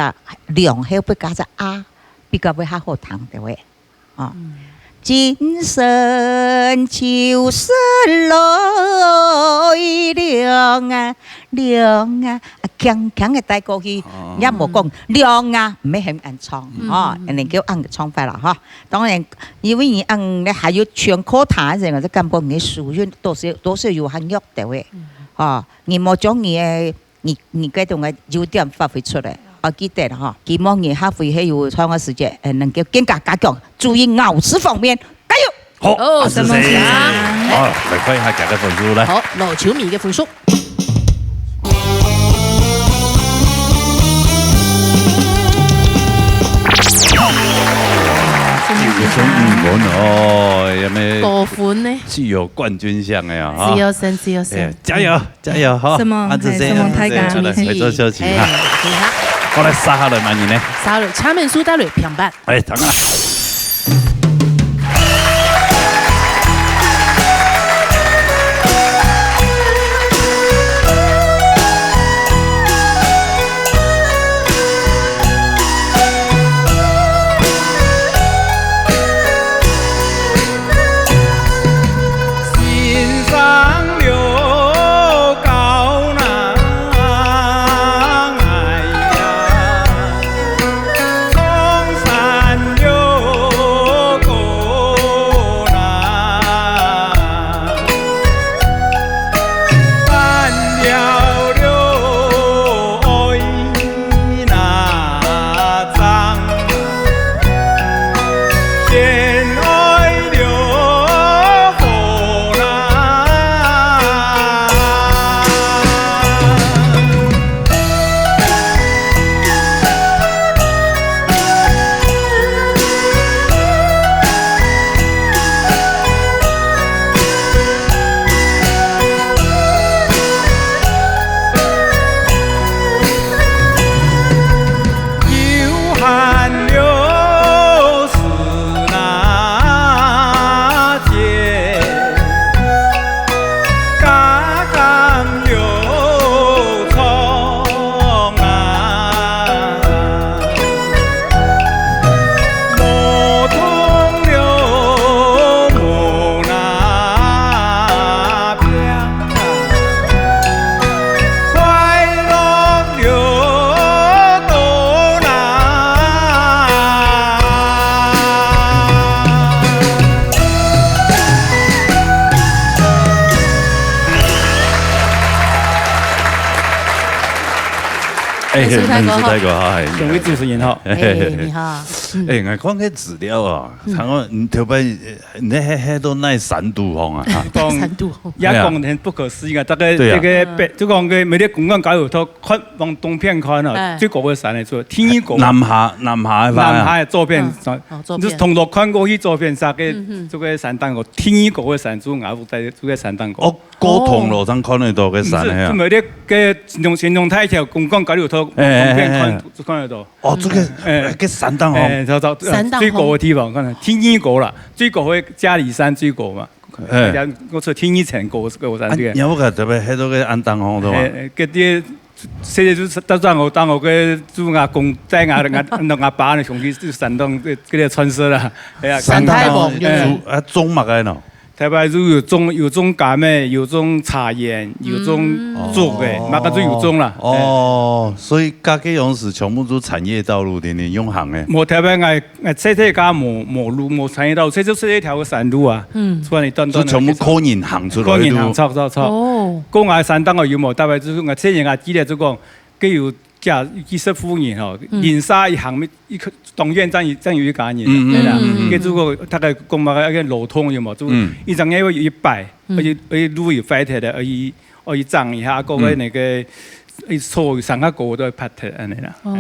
糧，後背加隻啊，比較會較好聽，對無？啊。嗯。精神就食來糧啊，糧啊，啊，輕輕个帶過去，哦。也無講糧啊，毋係很恁唱，嗯，吼，嗯，嗯。恁呢叫恁唱法啦，吼。當然， 因為你恁呢還有全科他人，就感覺你个書韻都係，都係有還弱个喂。嗯。哦，你莫將你个，你，你該種个優點發揮出來。哦，記得了哈，希望你下回還有唱个時節，呃，能夠更加加強，注意咬字方面，加油！好，哦，阿志先生。什麼先生？好，來看一下佢个分數，來。好，老球迷个分數。 有聲有分哦，有沒有？高分呢？具有冠軍相的啊，哈。自由生，自由生。哎，加油，加油，哈。什麼？阿志先生，哎，什麼？大家，阿志先生，來，來做小姐，哎，哈。你好。好，來，殺下來，滿意呢？殺了，下面輸到了，平板。 哎，等啊。哎，美术大哥好。美术大哥好，哎，两位主持人好。哎，你好。哎，𠊎看該資料啊，聽講你頭擺，呃，你係，係到哪山肚項啊？哈？講，山肚項。也講很不可思議啊，大概對啊。這個北，就講个美麗公園交流道，看往東片看啊，哎。最高个山來做，第二高。南下，南下个話啊。南下个左片，嗯，哦，左片。你就從頭看過去左片，啥个，嗯，嗯。這個山頂高，第二高个山，就𠊎屋在這個山頂高。哦，過銅鑼正看得到个山个啊。嗯，就，就美麗个新中，新中大橋公園交流道，哎，哎，東片看，哎，哎。就看得到。 哦，這個，哎。哎，該山頂哦。哎，走，走，山頂最高个地方，看，第二高啦，最高个嘉里山最高嘛。哎。人家講出第二層高，高山啊，對。你有看特別，該個安當紅對吧？哎，哎，該啲，這個就是到當我，當我个，就阿公帶阿，阿，阿爸呢，兄弟就山頂，這，這個傳說啦。哎呀，山大王，山頂，哎。啊，種麼个呢？ 頭擺就有種，有種柑仔，有種茶園，有種竹仔，嗯。麼个都有種啦。哦，哎。所以該個樣式全部都產業道路，天天用行个。無，頭擺𠊎，𠊎細細家無，無路，無產業道路，這就係一條个山路啊。嗯。出來短短个，就全部靠人行出來个路。靠人行，著，著，著。哦。講𠊎山頂个有無？頭擺就係𠊎細人啊，記得就講， 佢有幾，幾十戶人吼，嗯。鄰舍一行，一個，當遠正有，正有一家人，嗯，嗯，對啦。嗯，嗯，嗯。佢就講，大概講嘛，該個路通有無？就嗯。一整夜有一擺，嗯。而且，而且路有壞忒个，而且，而且漲一下，過个嗯。那個，一坐上下高都會拍忒，恁呢啦。哦。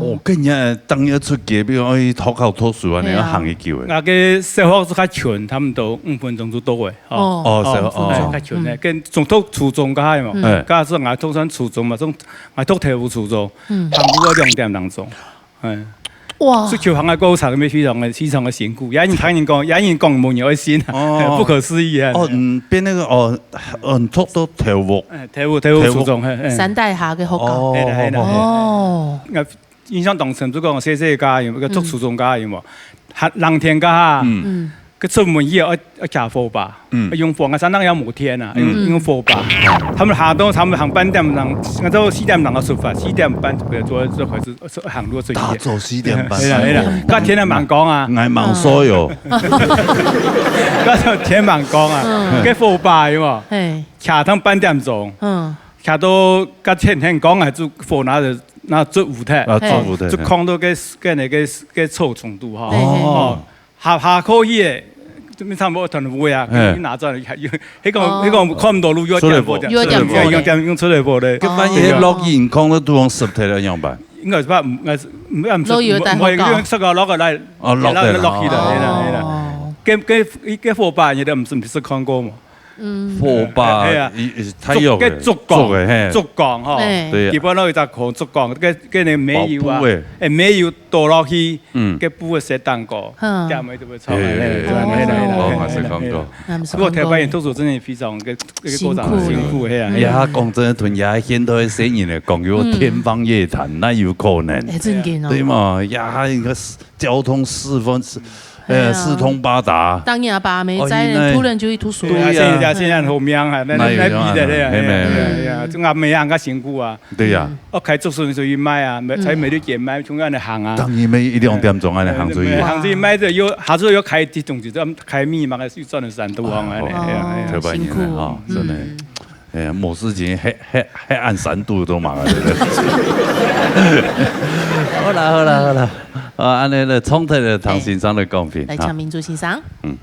哦，跟人家當要出街，比如，哎，討教讀書啊，對啊。你要行一久欸。那個小學係較近，差不多五分鐘就到欸。 哦。哦，哦，小學，哦。較近个，嗯。跟從讀初中該下嘛，嗯。哎。該時𠊎讀算初中嘛，從，𠊎讀頭屋初中，嗯。行路愛兩點零鐘，哎。哇。所以求行个過程乜非常个，非常个辛苦。也有人聽人講，也有人講無人愛信啊，哦。不可思議啊。哦，嗯，變那個，哦，嗯，讀到頭屋。哎，頭屋，頭屋初中，頭屋。嘿，嘿。山底下个學校。哦，嘿啦，嘿啦，嘿啦。哦。那 印象當深，就講細細个家有，該讀初中个家有無？嗯。還，冷天个哈，嗯。嗯。該出門以後愛，愛擎火把，嗯。愛用火，𠊎山頂也無電啊，用，嗯。用火把。他們行到，他們行半點鐘，𠊎到四點鐘个出發，四點半就開始，就開始行路出去。打早四點半。對啦，對啦，該天還蠻光啊。𠊎蠻衰哦。該天蠻光啊，嗯。該火把有無？嘿。擎到半點鐘。嗯。 擎到該天天光啊，就火拿著，拿著烏忒。啊，著烏忒，就囥到該，該那個，該草叢肚吼。嘿，嘿。哦，下，下課去欸，就差不多斷尾啊，嘿。你拿轉來，又，那個，哦。那個看毋到路，又點火，出來火。又點火。用點，用出來火咧。該萬一落雨，囥到肚項濕忒了，仰般？應該係吧，應該係，應該毋係，落雨有帶火把。無，無，有一個石頭落下來，哦，落下來，落起來，哦。嘿啦，嘿啦。該，該，該火把，你都毋識，毋識看過無？ 嗯。火把，哎，哎呀，伊，伊，太陽个，竹，該竹槓，竹个，嘿。竹槓吼，哎。對啊。基本上一隻可竹槓，該，該个煤油啊，保護个。哎，煤油倒落去，嗯。該布个色當高，嗯。點个就會臭，哎，哎，哎，哎，哎，哎，哎，哎，哦，還是看過。哎，哎。啊，毋是看過。不過台灣人讀書真的非常个，个過程辛苦。辛苦，嘿啊，嘿啊。哎呀，講真的，同現在現代細人來講，有天方夜譚，嗯。哪有可能？哎，真的哦。對嘛？呀，應該是交通四分，是 哎呀。哎，四通八達。當然啊，爸爸沒在，哦，現在突然就去讀書。對啊，對啊。現在，現在很好命啊，那，那，那有啊，那比的，對啊，沒，沒，沒。哎呀，哎呀，就阿姆啊，較辛苦啊。對呀。哦，開竹筍就去賣啊，賣，嗯。在美利堅賣，從那裡行啊。當然，每一兩點鐘，那裡行出去。哎，行出去賣的，又，下次又開這種，就開米嘛，又賺了三多行啊，哦，哎呀，哎呀。特別厲害哈，辛苦。真的。嗯。 哎，無事情，黑，黑，黑暗三度都嘛，對不對？好啦，好啦，好啦。啊，恁呢咧，重提咧，唐先生个講評，來，哈。請明珠先生。嗯。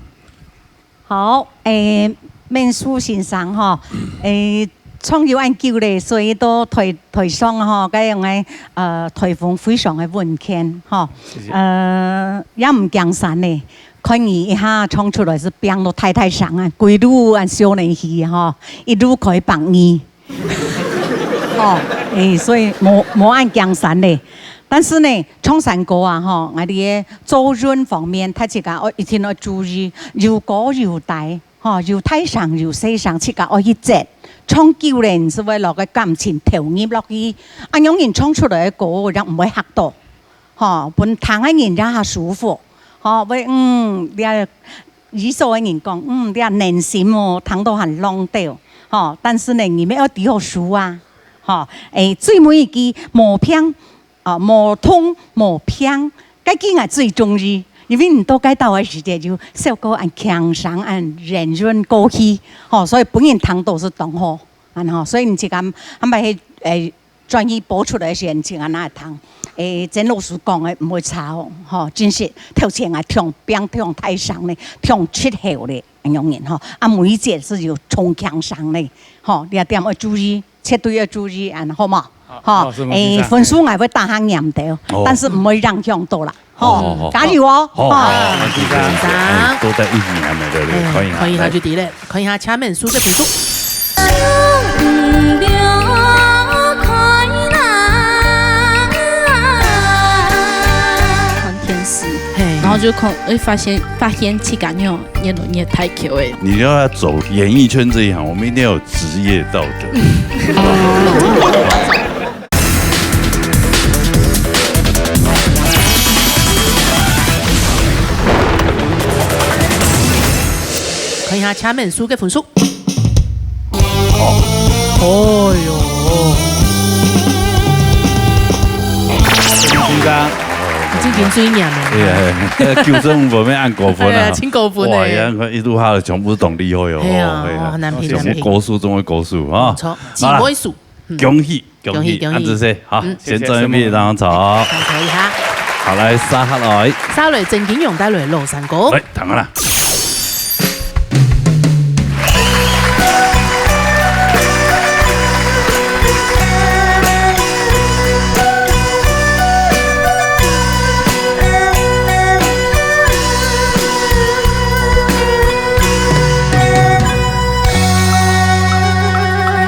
好，誒，明珠先生吼，誒，創業恁久咧，所以到台，台上吼，該樣个，呃，台風非常个穩健吼。謝謝。呃，也毋驚山咧。 看你一下唱出來係拚到大大聲啊，歸路恁少年氣吼，一路開百二。吼，誒，所以無，無恁驚山咧。但是呢，唱山歌啊，吼，𠊎兜个走韻方面，大自家愛，一定愛注意，有高有低，吼，有大聲有細聲，自家愛去節。唱久咧，你係會落个感情投入落去，恁樣人唱出來个歌，人毋會嚇到。 吼，分聽个人也較舒服。吼，會，嗯，這，意思个人講，嗯，這暖心哦，聽到還浪漫。吼，但是呢，你乜愛知好收啊。吼，誒，最尾一句，無病，啊，無痛無病，該句𠊎最中意，因為你到該兜个時節，就首歌恁輕鬆，恁圓潤過去。吼，所以分人聽到係當好。 恁吼，所以你自家，還毋係，誒，轉去播出來个時節，請恁樣聽。誒，曾老師講个毋會差哦，吼，真實，頭前啊，唱，變唱大聲咧，唱七號咧，恁樣人吼。啊，每一節係有衝腔聲咧，吼，你一定愛注意，絕對愛注意，恁好無？吼，好，好，是，誒，先生。分數𠊎會打下念到，哦。但是毋會影響到啦，吼，哦，哦，加油哦，好，好，吼。好，那就這樣子，先生。哎，多帶一年了，對不對？哎，可以啊，可以，那就對了。來。 看一下請問書个分數。看電視，嘿。然後就看，哎，發現，發現自家有越來越大箍誒。你就要走演藝圈這一行，我們一定要有職業道德。看一下請問書个分數。哦。哦喲。先生。已經最嚴了。哎呀，哎呀，糾正無咩恁過分啊。哎呀，真過分欸。哇，呀，一路下來全部是當厲害哦。哎呀，哦，哎呀，哦，難評，全部高手中的高手啊。難評。不錯，好啦。幾位數。 嗯。恭喜，恭喜，恭喜，恭喜。恁仔細，好，嗯。先轉去，謝謝，然後走。感謝一下。好，來，續下來。續下來，曾經榮帶來老山歌。來，聽下啦。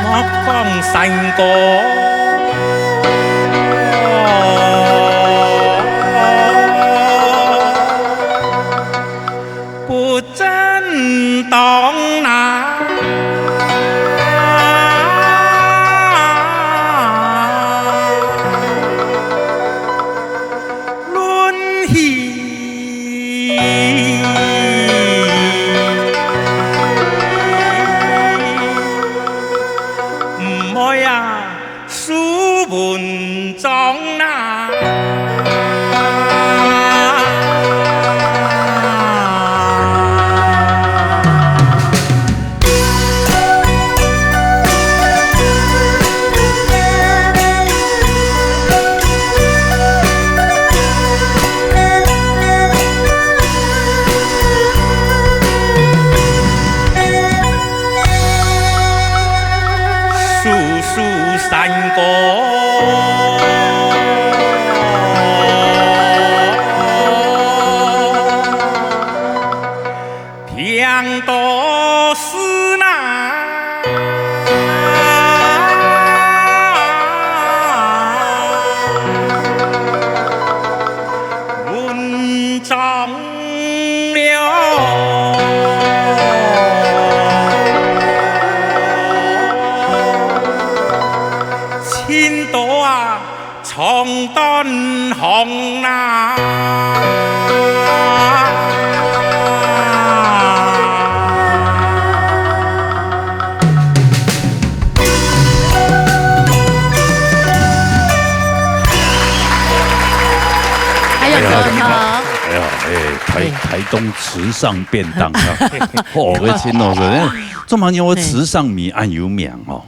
莫講山歌不正當啊，論起 毋會啊，輸文章啊。盡多啊！ 長短行啊。還有什麼？哎呀，哎，台，哎。台東池上便當啊。哦，我聽到是，哎，做麼个池上米恁有名哦？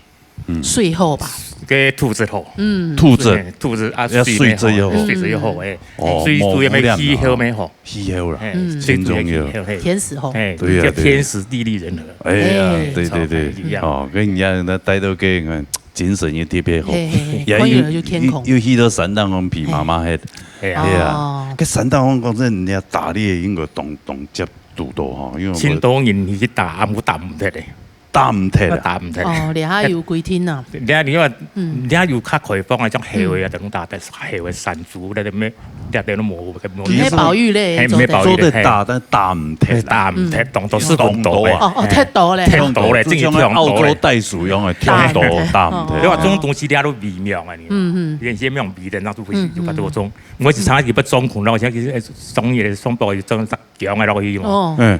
嗯。水好吧？該土質好。嗯。土質。嘿，土質啊，水乜好，要水質又好。水質又好，哎。哦，水，水乜氣候乜好。氣候啦，嘿，嗯。水土个氣候，嘿。天時好。嘿，對啊，對啊。叫天時地利人和。哎呀，哎。對，對，對。一樣。哦，跟人家那待到該，你看，精神也特別好。嘿，嘿，嘿，也有，看起來就健康。有，有去到山頂峰比媽媽還，嘿啊。哎呀，哦。該山頂峰講真，人家打獵應該當，當接觸到哈，因為我盡多人去打，啊，有打毋忒个。 打毋忒啊。打毋忒。哦，這下有規定啊。這下你看，嗯。這下有較開放啊，像猴仔啊，嗯。等等，但是猴仔、山豬，那個咩，這點都無，無。其實，該保育類嘿，做得。無保育類，做得打，嘿。但打毋忒啦。打毋忒，嗯。當多係當多个。當多啊。哦，哦，忒多咧。忒多咧，就像澳洲袋鼠一樣的，真係忒多，忒多，打毋忒。哦。你看，這種東西，這下都微妙啊，你看。嗯，嗯。原先沒有微的，那都不行，嗯，就把這種，嗯。我一查就不中肯了，我想其實，哎，商業的、商報就這樣講啊，然後去用。哦。嗯。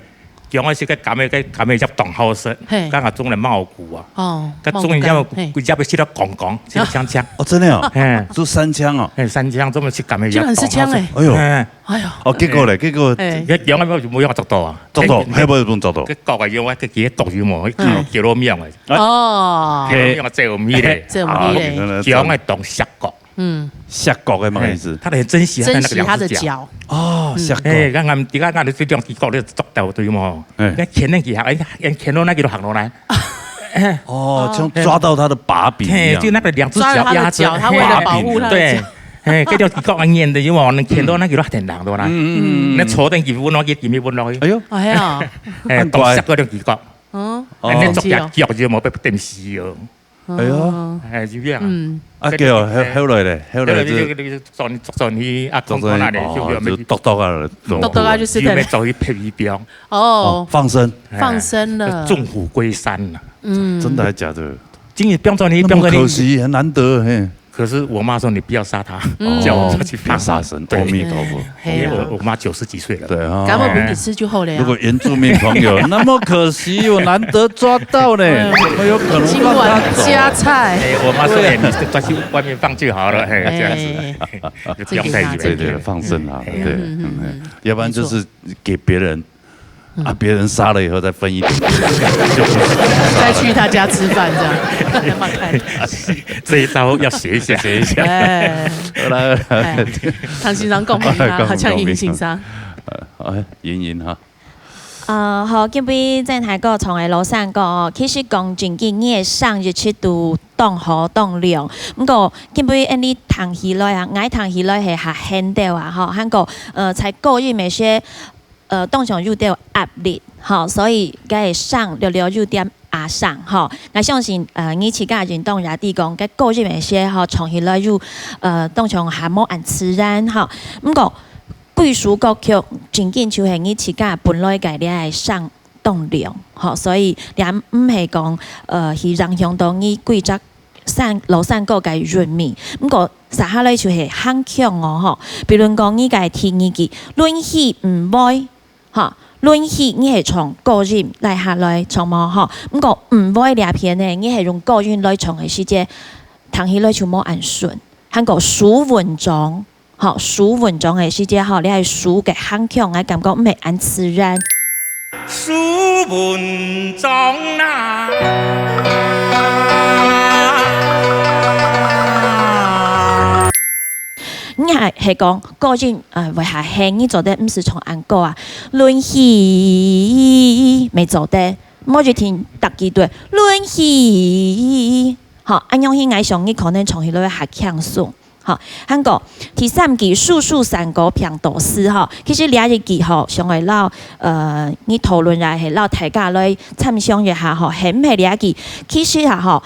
薑个係个柑个，个柑个葉當好食，嘿。剛好種了茂谷啊，哦，个種了茂谷柑，嘿。个葉个食到光光，食到青青。哦，真的哦，嘿。就山薑哦。嘿，山薑專門食柑个葉，居然係薑欸。當好食。哎呦，嘿。哎呦，哦，結果咧，結果，哎。个薑个葉就無用捉到啊。捉到，嘿。還無用捉到。个角个用啊，个个毒有無？嗯。叫做命个。哦。叫做命个，這有味咧。這有味咧。啊，原來這樣。薑个當惜角。 嗯。惜角个嘛意思？哎，他很珍惜他的那個兩隻腳。珍惜他的腳。哦，嗯。惜角。哎，剛剛，你看，剛才這兩隻角，你捉到對嗎？哎。你看，牽那幾下，哎，牽到那個都行落來。哦，像抓到他的把柄一樣。嘿，就那個兩隻腳壓著，抓了他的腳，他為了保護他的腳。對，哎，這兩隻角很黏的，因為我能牽到那個都很難的啦。嗯，嗯，嗯，嗯。那坐等幾分鐘，幾米分鐘。哎呦。哎呀。哎，很乖。當惜个兩隻角。嗯。哦。哎，那捉隻腳就無被電死哦。 哎呦。哦。哎，就這樣啊。嗯。啊，對，後，後來咧，後來就，後來就，就，就轉，轉去啊，轉去，看看啊咧，哦，就，就，就剁剁啊，剁剁啊，就是，就，就走去配飛鏢。哦。哦，放生。哎，放生了。就纵虎歸山了。嗯。真的還假的？今日放轉去，那麼可惜，放轉去。很難得，嘿。可是我媽說你不要殺它，嗯。叫我不要去放。哦，別殺生，對。阿彌陀佛。哎，嘿啊。我，我媽九十幾歲了。對啊。感恩分你吃就好了呀。如果原住民朋友，那麼可惜，我難得抓到呢，哎呦。怎麼有可能放它走啊？今晚加菜。哎，我媽說，哎，你就抓去外面放就好了，哎，這樣子，哎，就不用太遠。這個也拿這個。對，對，放生啊，嗯，對，嗯，嗯，嗯，嗯，嗯。要不然就是給別人，嗯。啊，別人殺了以後再分一點給我，就不是自己殺的。再去他家吃飯這樣，慢慢看。這一招要學一下，學一下。哎。好了，哎，唐先生講話，講，好像講，講。銀先生。呃，哎，銀銀哈。 呃，好，今晡日正大哥唱个老山歌哦，其實講正經，你个聲一直都當好當亮。毋過，今晡日恁呢聽起來啊，𠊎聽起來係較輕兜啊，吼，還過，呃，在高音个時，呃，當像有兜壓力，吼，所以該个聲略略有點壓聲，吼。𠊎相信，呃，你自家認同也知講，該高音个時，吼，唱起來有，呃，當像還無恁自然，吼。毋過， 幾首歌曲正經就係你自家本來个這个聲當亮，吼，所以這毋係講，呃，去影響到你歸隻山，老山歌个韻味。毋過，接下來就係還強哦，吼。比如講，你个第二句，論起毋會，吼，論起你係唱高音來下來唱無，吼。毋過，毋會這片呢，你係用高音來唱个時節，聽起來就無恁順。還過，書文章， 吼，書文章个時節吼，這个書个還強，𠊎感覺毋係恁自然。書文章啊。你還係講，高音，呃，會較輕，你做得毋使唱恁高啊。論起，乜做得，莫一定逐句對。論起，吼，恁樣去，𠊎想你可能唱起來會較輕鬆。 好，還過，第三句，數數山歌拚到死，吼。其實這一句，吼，想愛摎，呃，你討論也係摎大家來參詳一下，吼，係毋係這一句？其實啊，吼，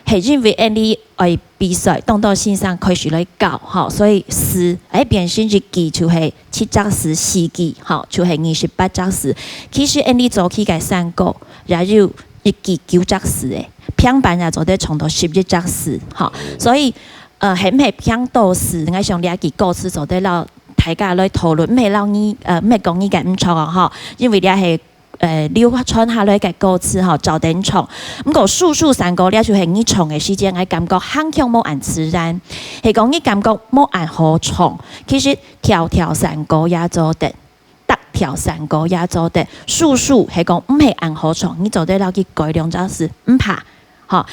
係因為恁呢愛比賽，當多先生開始來教，吼，所以字，哎，變成一句就係七隻字，四句，吼，就係二十八隻字。其實恁呢早期个山歌，也有一句九隻字个，平板也做得唱到十一隻字，吼。所以 呃，係毋係拚到死？𠊎想這句歌詞做得摎大家來討論，毋係摎你，呃，毋係講你个毋著哦，吼，因為這係，呃，流傳下來个歌詞吼，照等唱。毋過，數數山歌這就係你唱个時節，𠊎感覺還強無恁自然，係講你感覺無恁好唱。其實，條條山歌也做得。 逐條山歌也做得，數數係講毋係恁好唱，你做得摎佢改兩隻字，毋怕，吼。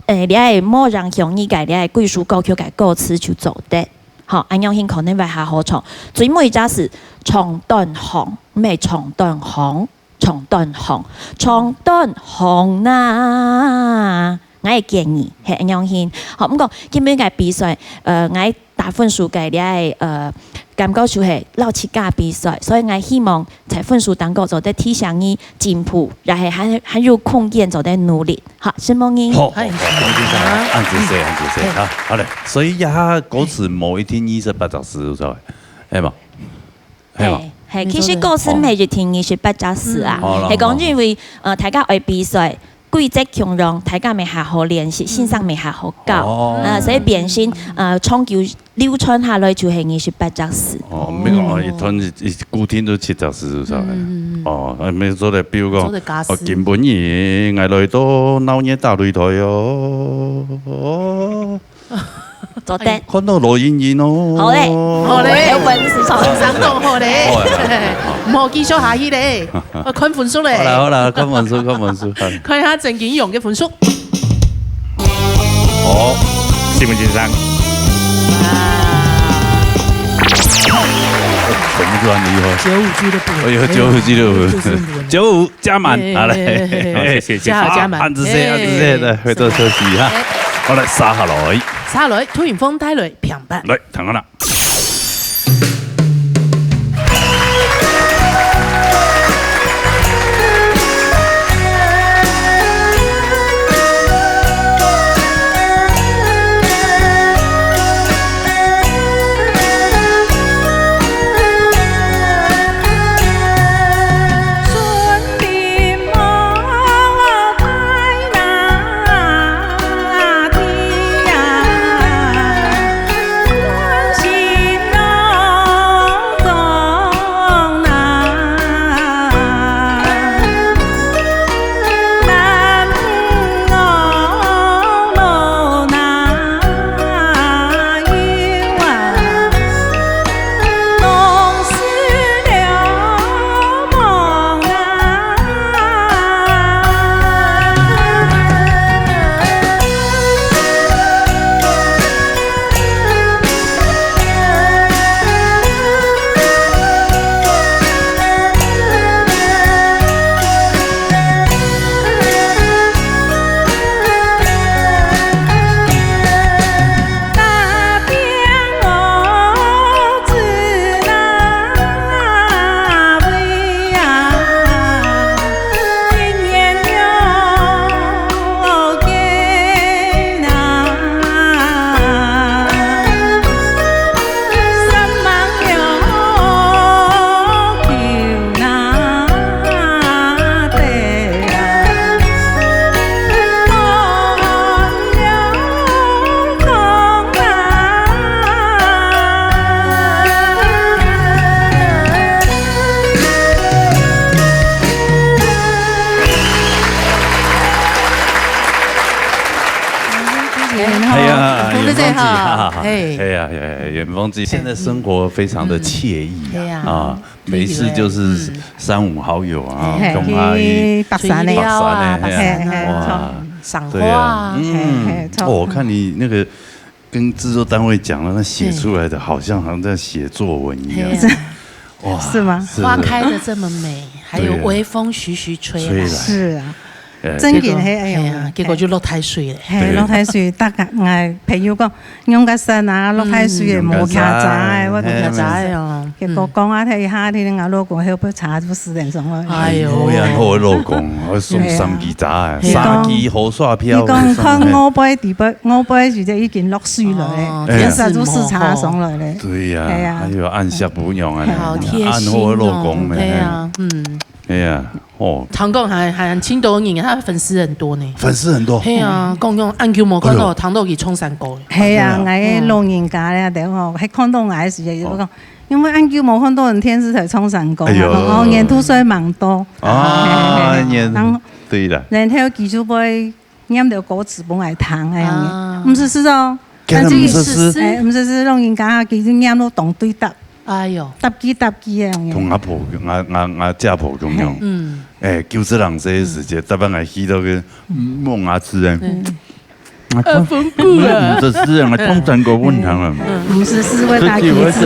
誒，這係無影響你个，這係幾首歌曲个歌詞就做得，吼，恁樣形可能會較好唱。最尾一隻字，唱斷行，毋係唱斷行，唱斷行，唱斷行啦。 𠊎个建議係恁樣形。好，毋過今晡日个比賽，呃，𠊎打分數个這个，呃，感覺就係摎自家比賽，所以𠊎希望在分數當中做得提醒你進步，也係還，還有空間做得努力。好，承蒙你。好，好，好，係。恁仔細，恁仔細，啊，好嘞。所以這下歌詞無一定二十八隻字，有錯，係嘛？係嘛？係，係，其實歌詞毋係一定二十八隻字啊，嗯。好啦，係講因為，呃，大家愛比賽，規則共樣，大家乜較好練習，先生乜較好教。哦。啊，所以變成，呃，長久流傳下來就係二十八隻字。哦，毋係講，哦，一段一，一固定都七隻字，係毋係？嗯，嗯，嗯。哦，啊，毋係做得，比如講，做得加字。哦，今晡日𠊎來到鬧熱大擂台哦。哦。做得。看到羅盈盈哦。好咧。好咧。有本事上。先生講好咧。好啊。毋好繼續下去咧。 啊，看分數咧。好啦，好啦，看分數，看分數，看。看一下曾經勇个分數。哦，新聞先生。啊。分數恁厲害。九五俱樂部。哎喲，九五俱樂部。就是你們。九五加滿，哎，好嘞。哎，哎，哎，謝謝，謝謝。加好，加滿。啊，恁仔細，恁仔細，哎。來，回到休息哈。哎。好，來，續下來。續下來，涂雲峰帶來平板。來，聽下啦。哎呀，遠方姐，遠方姐，哈哈哈。哎呀，哎呀，遠方姐，現在生活非常的愜意啊，嗯。對啊。啊，每一次就是三五好友啊，嘿。共下去去爬山呢。爬山呢，爬山啊，嘿，嘿，哇，賞花啊。對啊，嗯，嘿，嘿，哦，我看你那個跟製作單位講了，那寫出來的好像，好像在寫作文一樣。嘿啊。哇，是嗎？是。花開得這麼美，還有微風徐徐吹來。對啊。吹來。是啊。 哎。真个係恁樣个。結果，係啊，結果就落大水了。係，對。落大水，大家，𠊎朋友講，仰結煞啊，落大水个，嗯。無擎遮个，仰結煞，我就，係，無擎遮个哦。結果講啊，嗯。𠊎老公後背車就駛等上來。哎喲。哎呀，好个老公，𠊎送三支遮个，係啊。三支雨傘飄。佢講看外背地背，外背就已經落水了，哦，哎呀。天時無好。就駛車上來了。對呀，係啊。哎喲，恁惜餔娘啊，係啊。好貼心哦。恁好个老公呢。係啊，嗯。 哎呀，哦。聽講還，還盡多人，他粉絲很多呢。粉絲很多。係啊，講講恁久無看到，哎喲。聽到佢唱山歌了。係啊，啊，真的啊。𠊎个老人家咧，等下，哦，還看到𠊎个時節，就講，哦。因為恁久無看到人電視台唱山歌，哎喲。哦，年度歲蠻多。啊，係，係，係。年，然後，對了。然後佢就會 念條歌詞分𠊎聽，恁樣个。啊。毋係詩哦。佢毋係詩。哎，毋係詩，老人家，佢就念到當對答。哎喲。答句答句个恁樣个。同阿婆，𠊎，𠊎，𠊎姐婆共樣。嗯。哎，九十零歲个時節，逐擺𠊎去到个望仔寺个。嗯。啊，啊，講，毋係詩啊，𠊎唱山歌分你聽啊。嗯。毋係詩會打句子，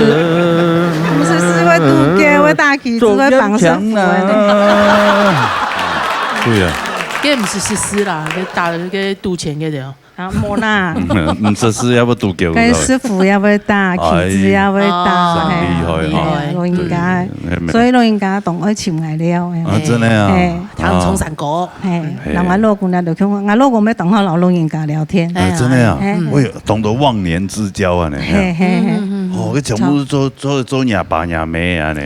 毋係詩會拄筊，會打句子，會放生符个。對啊。該毋係詩詩啦，該打，該賭錢个了。 啊，無啦。毋識字也會拄筊，該師傅也會打，哎。棋子也會打，哦，嘿，厲害哈。嘿，老人家，對，嘿，所以老人家當愛尋𠊎尞，嘿。啊，真的啊。嘿。聽唱山歌。嘿，嘿。人家老公呢，就講，𠊎老公也當好摎老人家聊天。哎，真的啊。嘿。我有懂得忘年之交啊，呢。嘿，嘿，嘿。嗯，嗯，嗯。哦，佢全部都做，做，做若爸若姆啊，呢。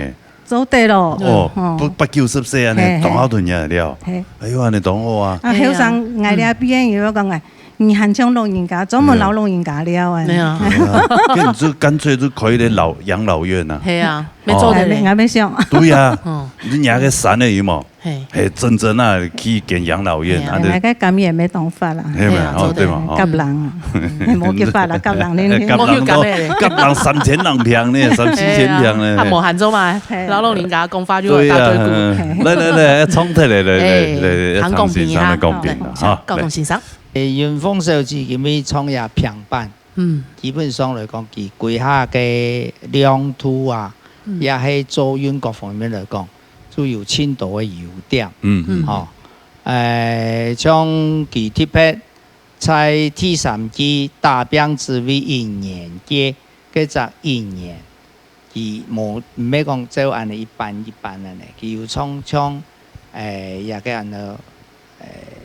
做得咯。哦，哦。八，八九十歲恁呢，嘿，嘿。當好同人家聊。嘿。哎喲，恁呢當好啊。啊，嘿啊。後生，𠊎這邊有講啊，嗯。你還像老人家，專門摎老人家聊啊。對啊。哎呀，跟你就乾脆就開一個老，養老院啊。嘿啊，沒做得嘞。哦。還沒，還沒想。對呀，哦。你拿個山的有無？ 嘿。嘿，真正啊，去間養老院，嘿啊。啊，就，該甘也無辦法啦。嘿嘛，嘿啊，哦，對嘛，哦。夾人啊，嗯。無辦法啦，夾人呢。哎，夾人都，無去夾的。夾人三千零坪呢，三四千坪呢。嘿啊，啊，無閒做嘛，嘿。老老人家講話就會打嘴鼓。對啊，嘿。來，來，來，唱起來，來，來，哎，來，來，談公平啊，談心，談公平啊，好，哈，來。高中先生。誒，雲鳳小姐今晡日唱這平板，嗯。基本上來講，佢歸下个亮度啊，嗯。也係做音樂各方面來講， 就有盡多个優點。嗯，嗯。吼，誒，像佢特別在第三季打拚只為一年个，該隻一年，佢無，毋係講照恁呢一半一半恁呢，佢有唱，像，誒，這个恁呢，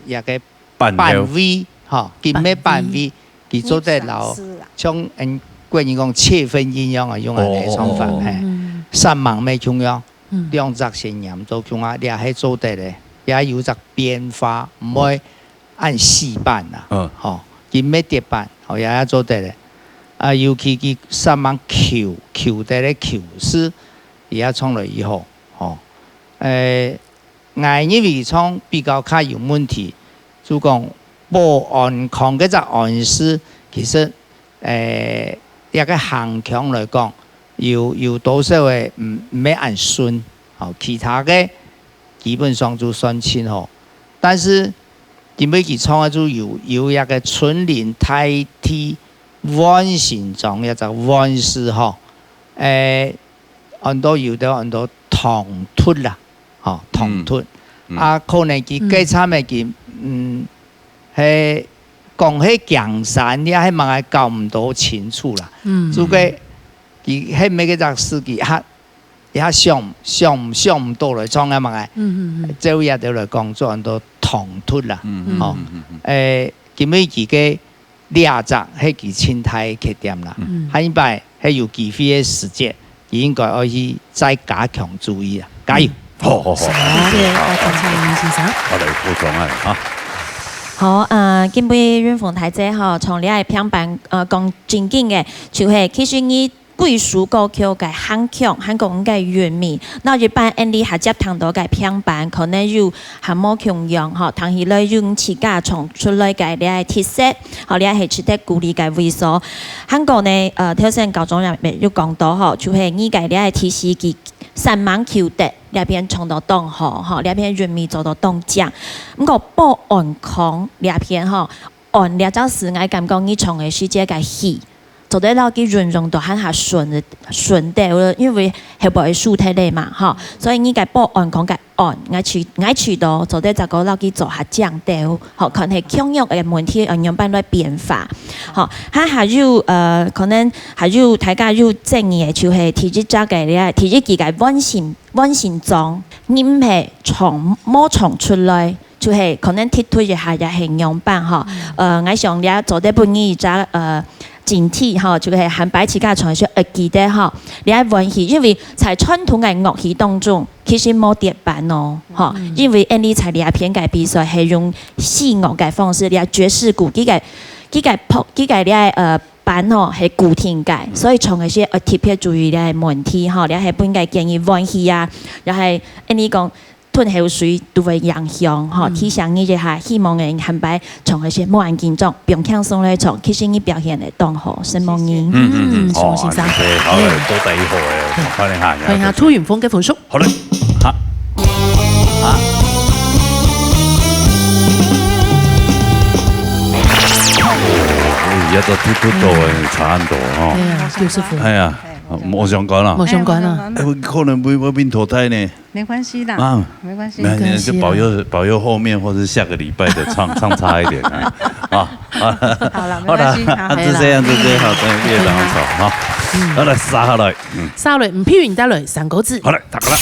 誒，這个 板頭。板尾，吼，佢毋係板尾，板尾。佢做得摎，入場式啊。像，嗯，國人講七分音樣啊，用恁呢唱法，哦，哦，哦。嘿。嗯。三盲乜共樣，嗯。兩隻先唸做共下，這係做得个，也有隻變化，毋會恁死板啊，嗯。吼，佢毋係跌板，吼，也，也做得个。啊，尤其佢三盲口，口得个口字，佢也唱了以後，吼。誒， 𠊎認為唱比較較有問題，就講保安康該隻安字，其實，誒，這个行腔來講，有，有多少个，嗯，毋係恁順，吼，其他个基本上就算盡好。但是，因為佢唱个就有，有這个春林大地萬心中這隻萬字吼，誒， 安到有兜安到唐突啦，吼，唐突。嗯。嗯。啊，可能佢，嗯。該站个佢，嗯，係講係江山，也係麼个搞毋到清楚啦。嗯。就該，佢係麼个隻事佢也，也想，想，想毋到來，像該麼个，嗯，嗯，嗯。這位也得來講，做安到唐突啦，嗯，嗯，吼。嗯，嗯，嗯。誒，今晡日佢个 這隻係佢盡大个缺點啦。嗯。下一擺係有機會个時節，佢應該愛去再加強注意啊！加油！好，好，好，謝謝，謝謝，好，多謝林先生。好，來，補充啊，啊。好，呃，今晡日雲鳳大姐吼，從這个平板，呃，講正經个，就係其實你 貴州歌曲个行腔，還講个韻味。那一般𠊎俚下接聽到个平板，可能又還無共樣吼，聽起來有自家唱出來个這个特色，吼，這係值得鼓勵个位所。還講呢，呃，頭先高中也有講到吼，就係你个這个特色，佢三盲口得，這片唱到當好，吼，這片韻味做到當靚。毋過保安康這片吼，安這隻字，𠊎感覺你唱个時節个氣， 做得摎佢運用到還較順，順兜，因為後背會輸忒咧嘛，吼。所以你个保安康个安，𠊎試，𠊎試著做得再過摎佢做較靚兜，吼，看係腔調个問題，呃，仰般來變化，吼。還，還有，呃，可能還有大家有爭議个，就係第一隻个，第一句个萬心，萬心中，你毋係唱，無唱出來， 就係可能踢退一下也係仰般吼。嗯。呃，𠊎想這做得分你一隻，呃，警惕吼，就係下擺自家唱時愛記得吼，這个樂器，因為在傳統个樂器當中，其實無跌板哦，吼，嗯。因為𠊎俚在這片个比賽係用弦樂个方式，這爵士鼓，佢个，佢个拍，佢个這，呃，板吼係固定个，嗯。所以唱个時愛特別注意這个問題吼，這係分个建議樂器啊，這係𠊎俚講 吞口水都會影響，吼，嗯。提醒你一下，希望你下擺唱个時無恁緊張，放輕鬆來唱，其實你表現會當好，承蒙你。謝謝。嗯，嗯，嗯，嗯，好，好，先生。謝謝，好，嗯。多謝你好，哎，歡迎哈，歡迎哈，涂雲峰个分數。好嘞，好。好。哦，哎，這个踢不到，哎，差很多，吼。對啊，九十分。哎呀，無相干啦。無相干啊。哎，可能會，會被淘汰呢。 沒關係啦，啊，沒關係。沒關係啦。就保佑，保佑後面或是下個禮拜的唱，唱差一點啊。啊，好了，沒關係，好啦，好。啊，就這樣，就這樣，好，真的非常好，哈。嗯。好，來，續下來，嗯。續下來，吳佩雲帶來三個字。好，來，打過來。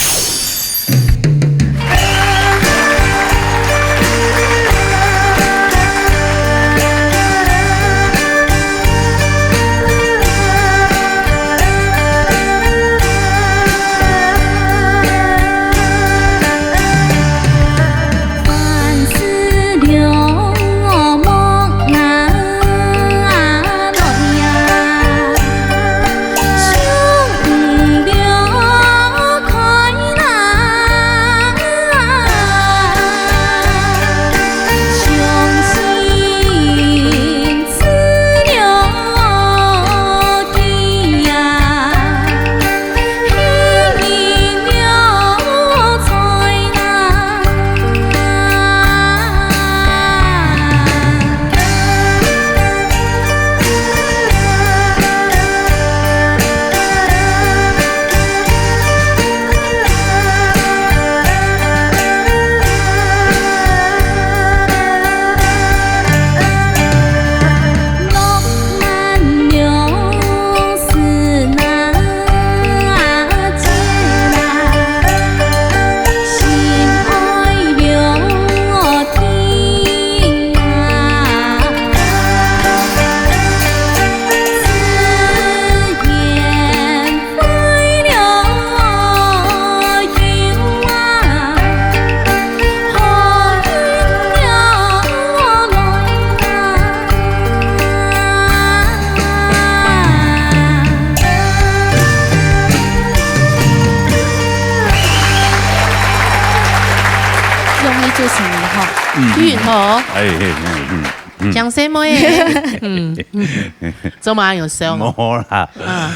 嗯，嗯。玉云头，哎，嘿，嗯，嗯，嗯。讲什么耶？嗯，嗯。怎么有笑？没啦。啊。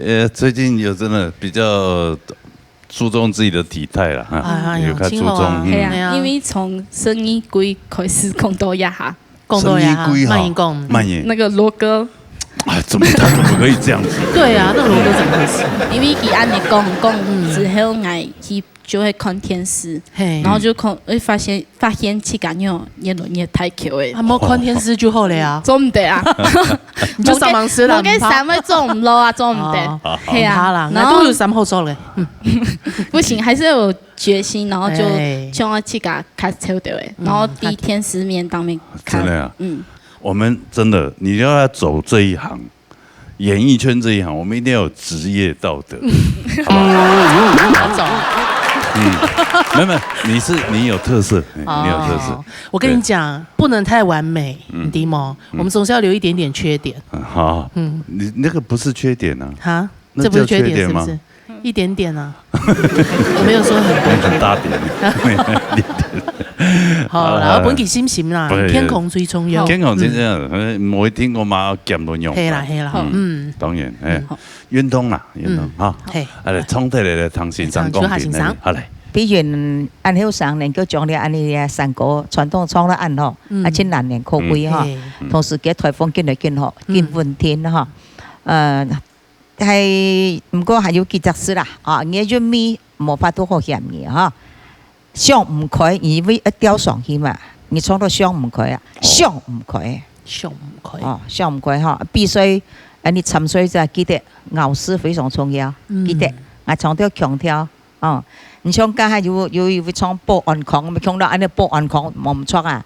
呃，最近有真的比较注重自己的体态啦，哈，哎呀，有较注重，真好啊。嗯。对啊，哎呀。因为从生意贵开始讲到呀哈。讲到呀哈，生意贵哈，慢点讲。慢点。那个罗哥。哎，怎么，他怎么可以这样子？对啊，那个罗哥怎么回事？因为佢恁样讲，讲之后，嗯。𠊎去 就會看電視，嘿。然後就看，會發現，發現自家越，越來越大箍誒。啊，無看電視就好了啊。做毋得啊。你就上網試啦，無，無个衫會做毋落啊，做毋得。哦，係啊，毋怕啦，然後，𠊎都有衫好著咧。嗯。不行，還是有決心，然後就，哎。像我自家較瘦點誒，嗯，然後在電視面當面看，真的啊。嗯。我們真的，你要走這一行， 演艺圈这一行，我们一定要有职业道德，好不好？好走。嗯，没有，没有，你是，你有特色，哎，你有特色。哦，我跟你讲，对。不能太完美，嗯。你知吗？嗯。我们总是要留一点点缺点。嗯，好。嗯。你那个不是缺点啊。哈？那叫缺点吗？这不是缺点，是不是？一点点啊。我没有说很，你很大点。好啦，好啦。我分佢信心啦，不是，健康最重要。健康最重要，嗯。嗯，無聽過嘛，減到用。係啦，係啦，嗯，嗯。當然，哎，嗯。運動啦，運動，嗯。哈。係。啊，來，唱起來，來，聽先生講，唱，先生。好，來。比如，恁後生能夠將你恁呢个山歌傳統唱到恁好，嗯。啊，真難能可貴哈。嗯。係。同時，這台風緊來緊好，嗯。緊穩定哈。呃， 係，毋過還有幾隻字啦，啊，你个韻味無法度好嫌你哈。想毋開，你會，會吊上去嘛，你唱到想毋開啊，哦。想毋開。想毋開。哦，想毋開哈，必須，呃，你參賽者記得咬字非常重要，嗯。記得，啊，唱到強調，哦，你像剛才有，有一位唱保安康，我們聽到恁呢保安康，無毋著啊，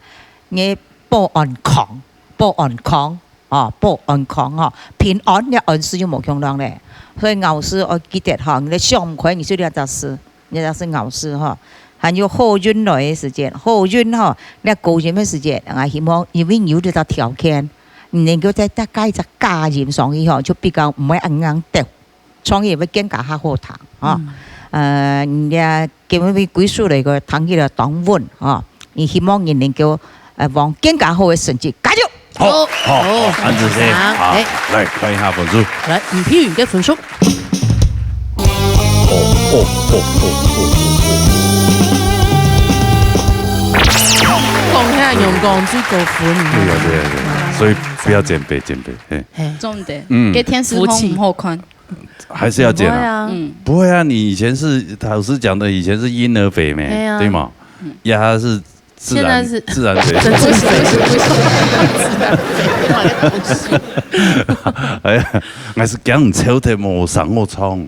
你保安康，保安康。 哦，保安康吼，平安，你安字又無共樣咧。所以咬字愛記得吼，你想毋開，你就這隻字，這隻字咬字吼。還有好運來个時節，好運吼，你高音个時節，𠊎希望因為你有這隻條件，你能夠再加一隻假音上去吼，就比較毋會恁硬掉。 唱起會更加較好聽，吼。嗯。呃，人家今晡日歸宿來个聽起來當穩，吼。你希望你能夠，呃，往更加好个成績加油！好，好，好，好，恁仔細，好，好，哎。來，看一下分數。來，吳佩雲个分數。哦，哦，哦，哦，哦，哦。講起來，陽光最高分。對啊，對啊，對啊，所以不要減肥，減肥，嘿。嘿。重點，嗯。該電視好毋好看？ 還是要減啊？不會啊。嗯。不會啊，你以前是，老師講的，以前是嬰兒肥咩？對啊。對嗎？嗯。呀，他是自然，現在是自然肥。真正肥。不行，不行，不行。哎呀，還係驚你瘦忒無聲好唱。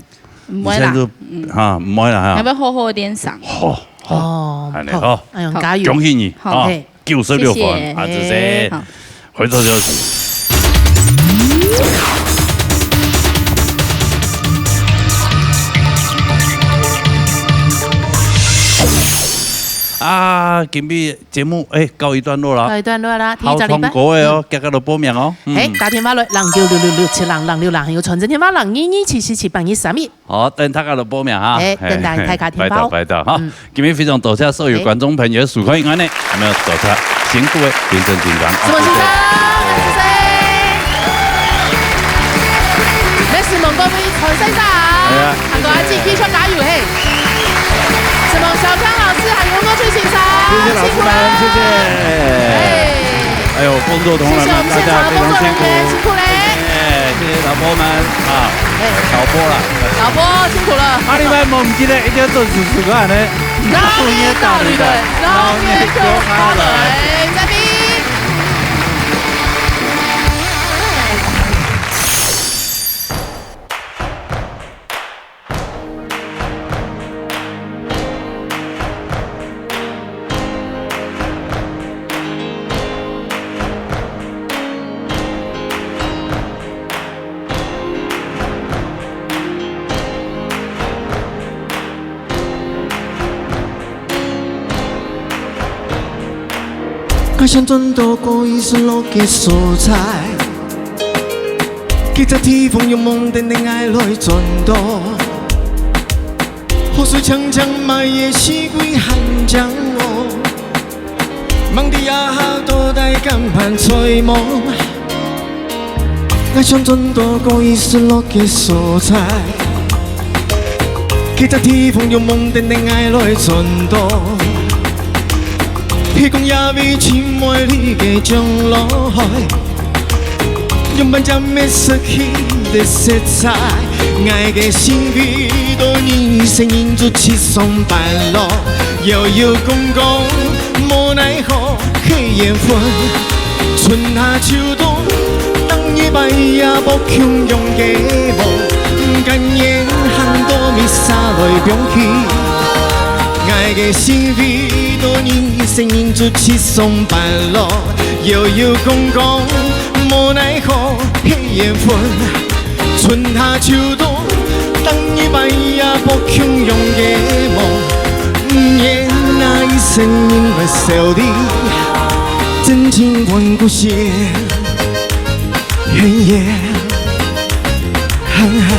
毋會啦。以前就，嗯。哈，毋會啦，哈。要不要好好練聲？好，好，哦，恁呢，好。好。哎喲，加油。恭喜你，好。啊。嘿。 九十六分，謝謝。啊，這是，好。回頭休息。啊，今晡日節目，哎，告一段落啦。告一段落啦，聽日再禮拜。好，通過个哦，嗯。大家都報名哦。嗯。哎，打電話來，零九六六六七零零六零，還有傳真電話，零二二七四七八二三一。 好，等大家來報名哈。哎，嘿，等大家，大家聽報。拜託，拜託哈。嗯。今日非常多謝所有觀眾朋友收看，哎。恁呢，還有多謝辛苦个評審先生。什麼先生？謝謝。Merci，問各位參賽者。哎呀。還有阿志，繼續加油嘿。什麼小剛老師，還有洪國俊先生，謝謝老師們，辛苦了。謝謝。哎。哎呦，工作同仁們，謝謝我們現場的工作人員，大家非常辛苦。辛苦嘞。哎，謝謝導播們啊。 哎。導播啦。導播，辛苦了。下禮拜無毋記得，一定要準時收看呢。老年大旅人，老年大旅人，再見。𠊎想轉到過去失落个所在，這隻地方有夢等等𠊎來轉到。雨水強強，乜係四季還將哦。吂知這下到底敢還在無？𠊎想轉到過去失落个所在，該隻地方有夢等等𠊎來轉到。 係講這位盡美麗个將來，仰般才會失去个色彩？𠊎个心為著你一生忍住七上八落，又有講講無奈何係緣分。春夏秋冬，逐一擺也無共樣个夢，毋甘願行到尾儕來放棄。𠊎个心為 著你一生忍住七上八落，又有講講無奈何係緣分。春夏秋冬，逐一擺也無共樣个夢，毋願拿一生人來燒你，真情換故鄉。嘿耶，哈哈。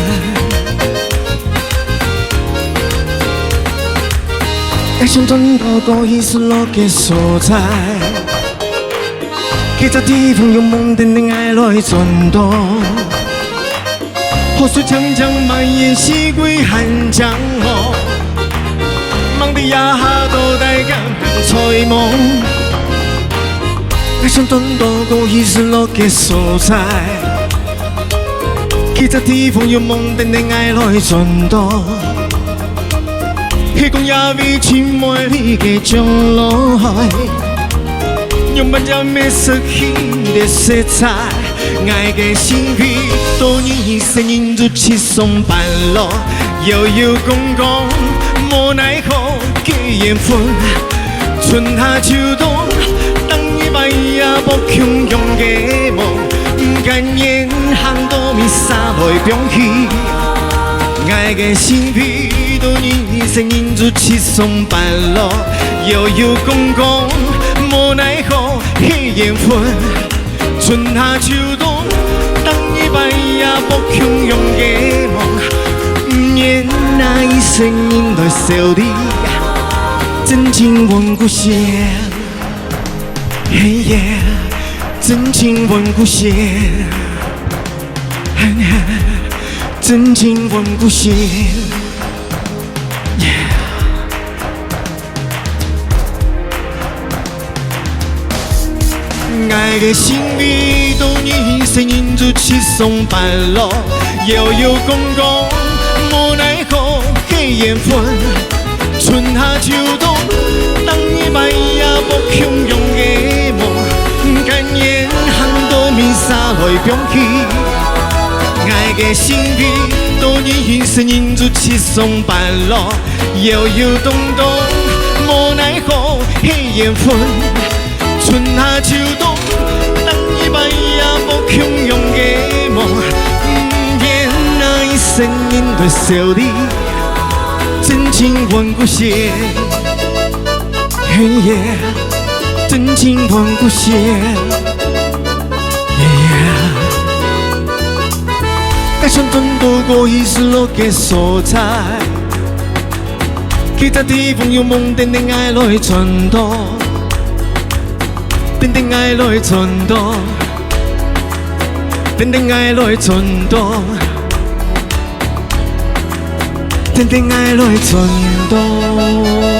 𠊎想轉到過去失落个所在，該隻地方有夢等等𠊎來轉到。雨水漸漸漫延四季寒江哦，吂知這下到底敢還在無？𠊎想轉到過去失落个所在， 該隻地方有夢等等𠊎來轉到。係講這位盡美麗个將來，仰般才會失去个色彩？𠊎个心為著你一生忍住七上八落，又有講講無奈何个緣分。 春夏秋冬，逐一擺也無共樣个夢，毋甘願行到尾儕來放棄。𠊎个心為著你一生忍住七上八落，又有講講無奈何係緣分。 春夏秋冬，逐一擺也無共樣个夢，毋願拿一生人來燒你，真情換故鄉。嘿耶，真情換故鄉。嘿耶，真情換故鄉。 𠊎个心為著你一生忍住七上八落，又有講講無奈何係緣分。春夏秋冬，逐一擺也無共樣个夢，毋甘願行到尾儕來放棄。𠊎个心為著你一生忍住七上八落， 又有講講無奈何係緣分。春夏秋冬，逐一擺也無共樣个夢，毋願拿一生人來燒你，真情換故鄉。嘿耶，真情換故鄉。耶耶。 𠊎想轉到過去失落个所在，該隻地方有夢等等𠊎來轉到，等等𠊎來轉到，等等𠊎來轉到，等等𠊎來轉到。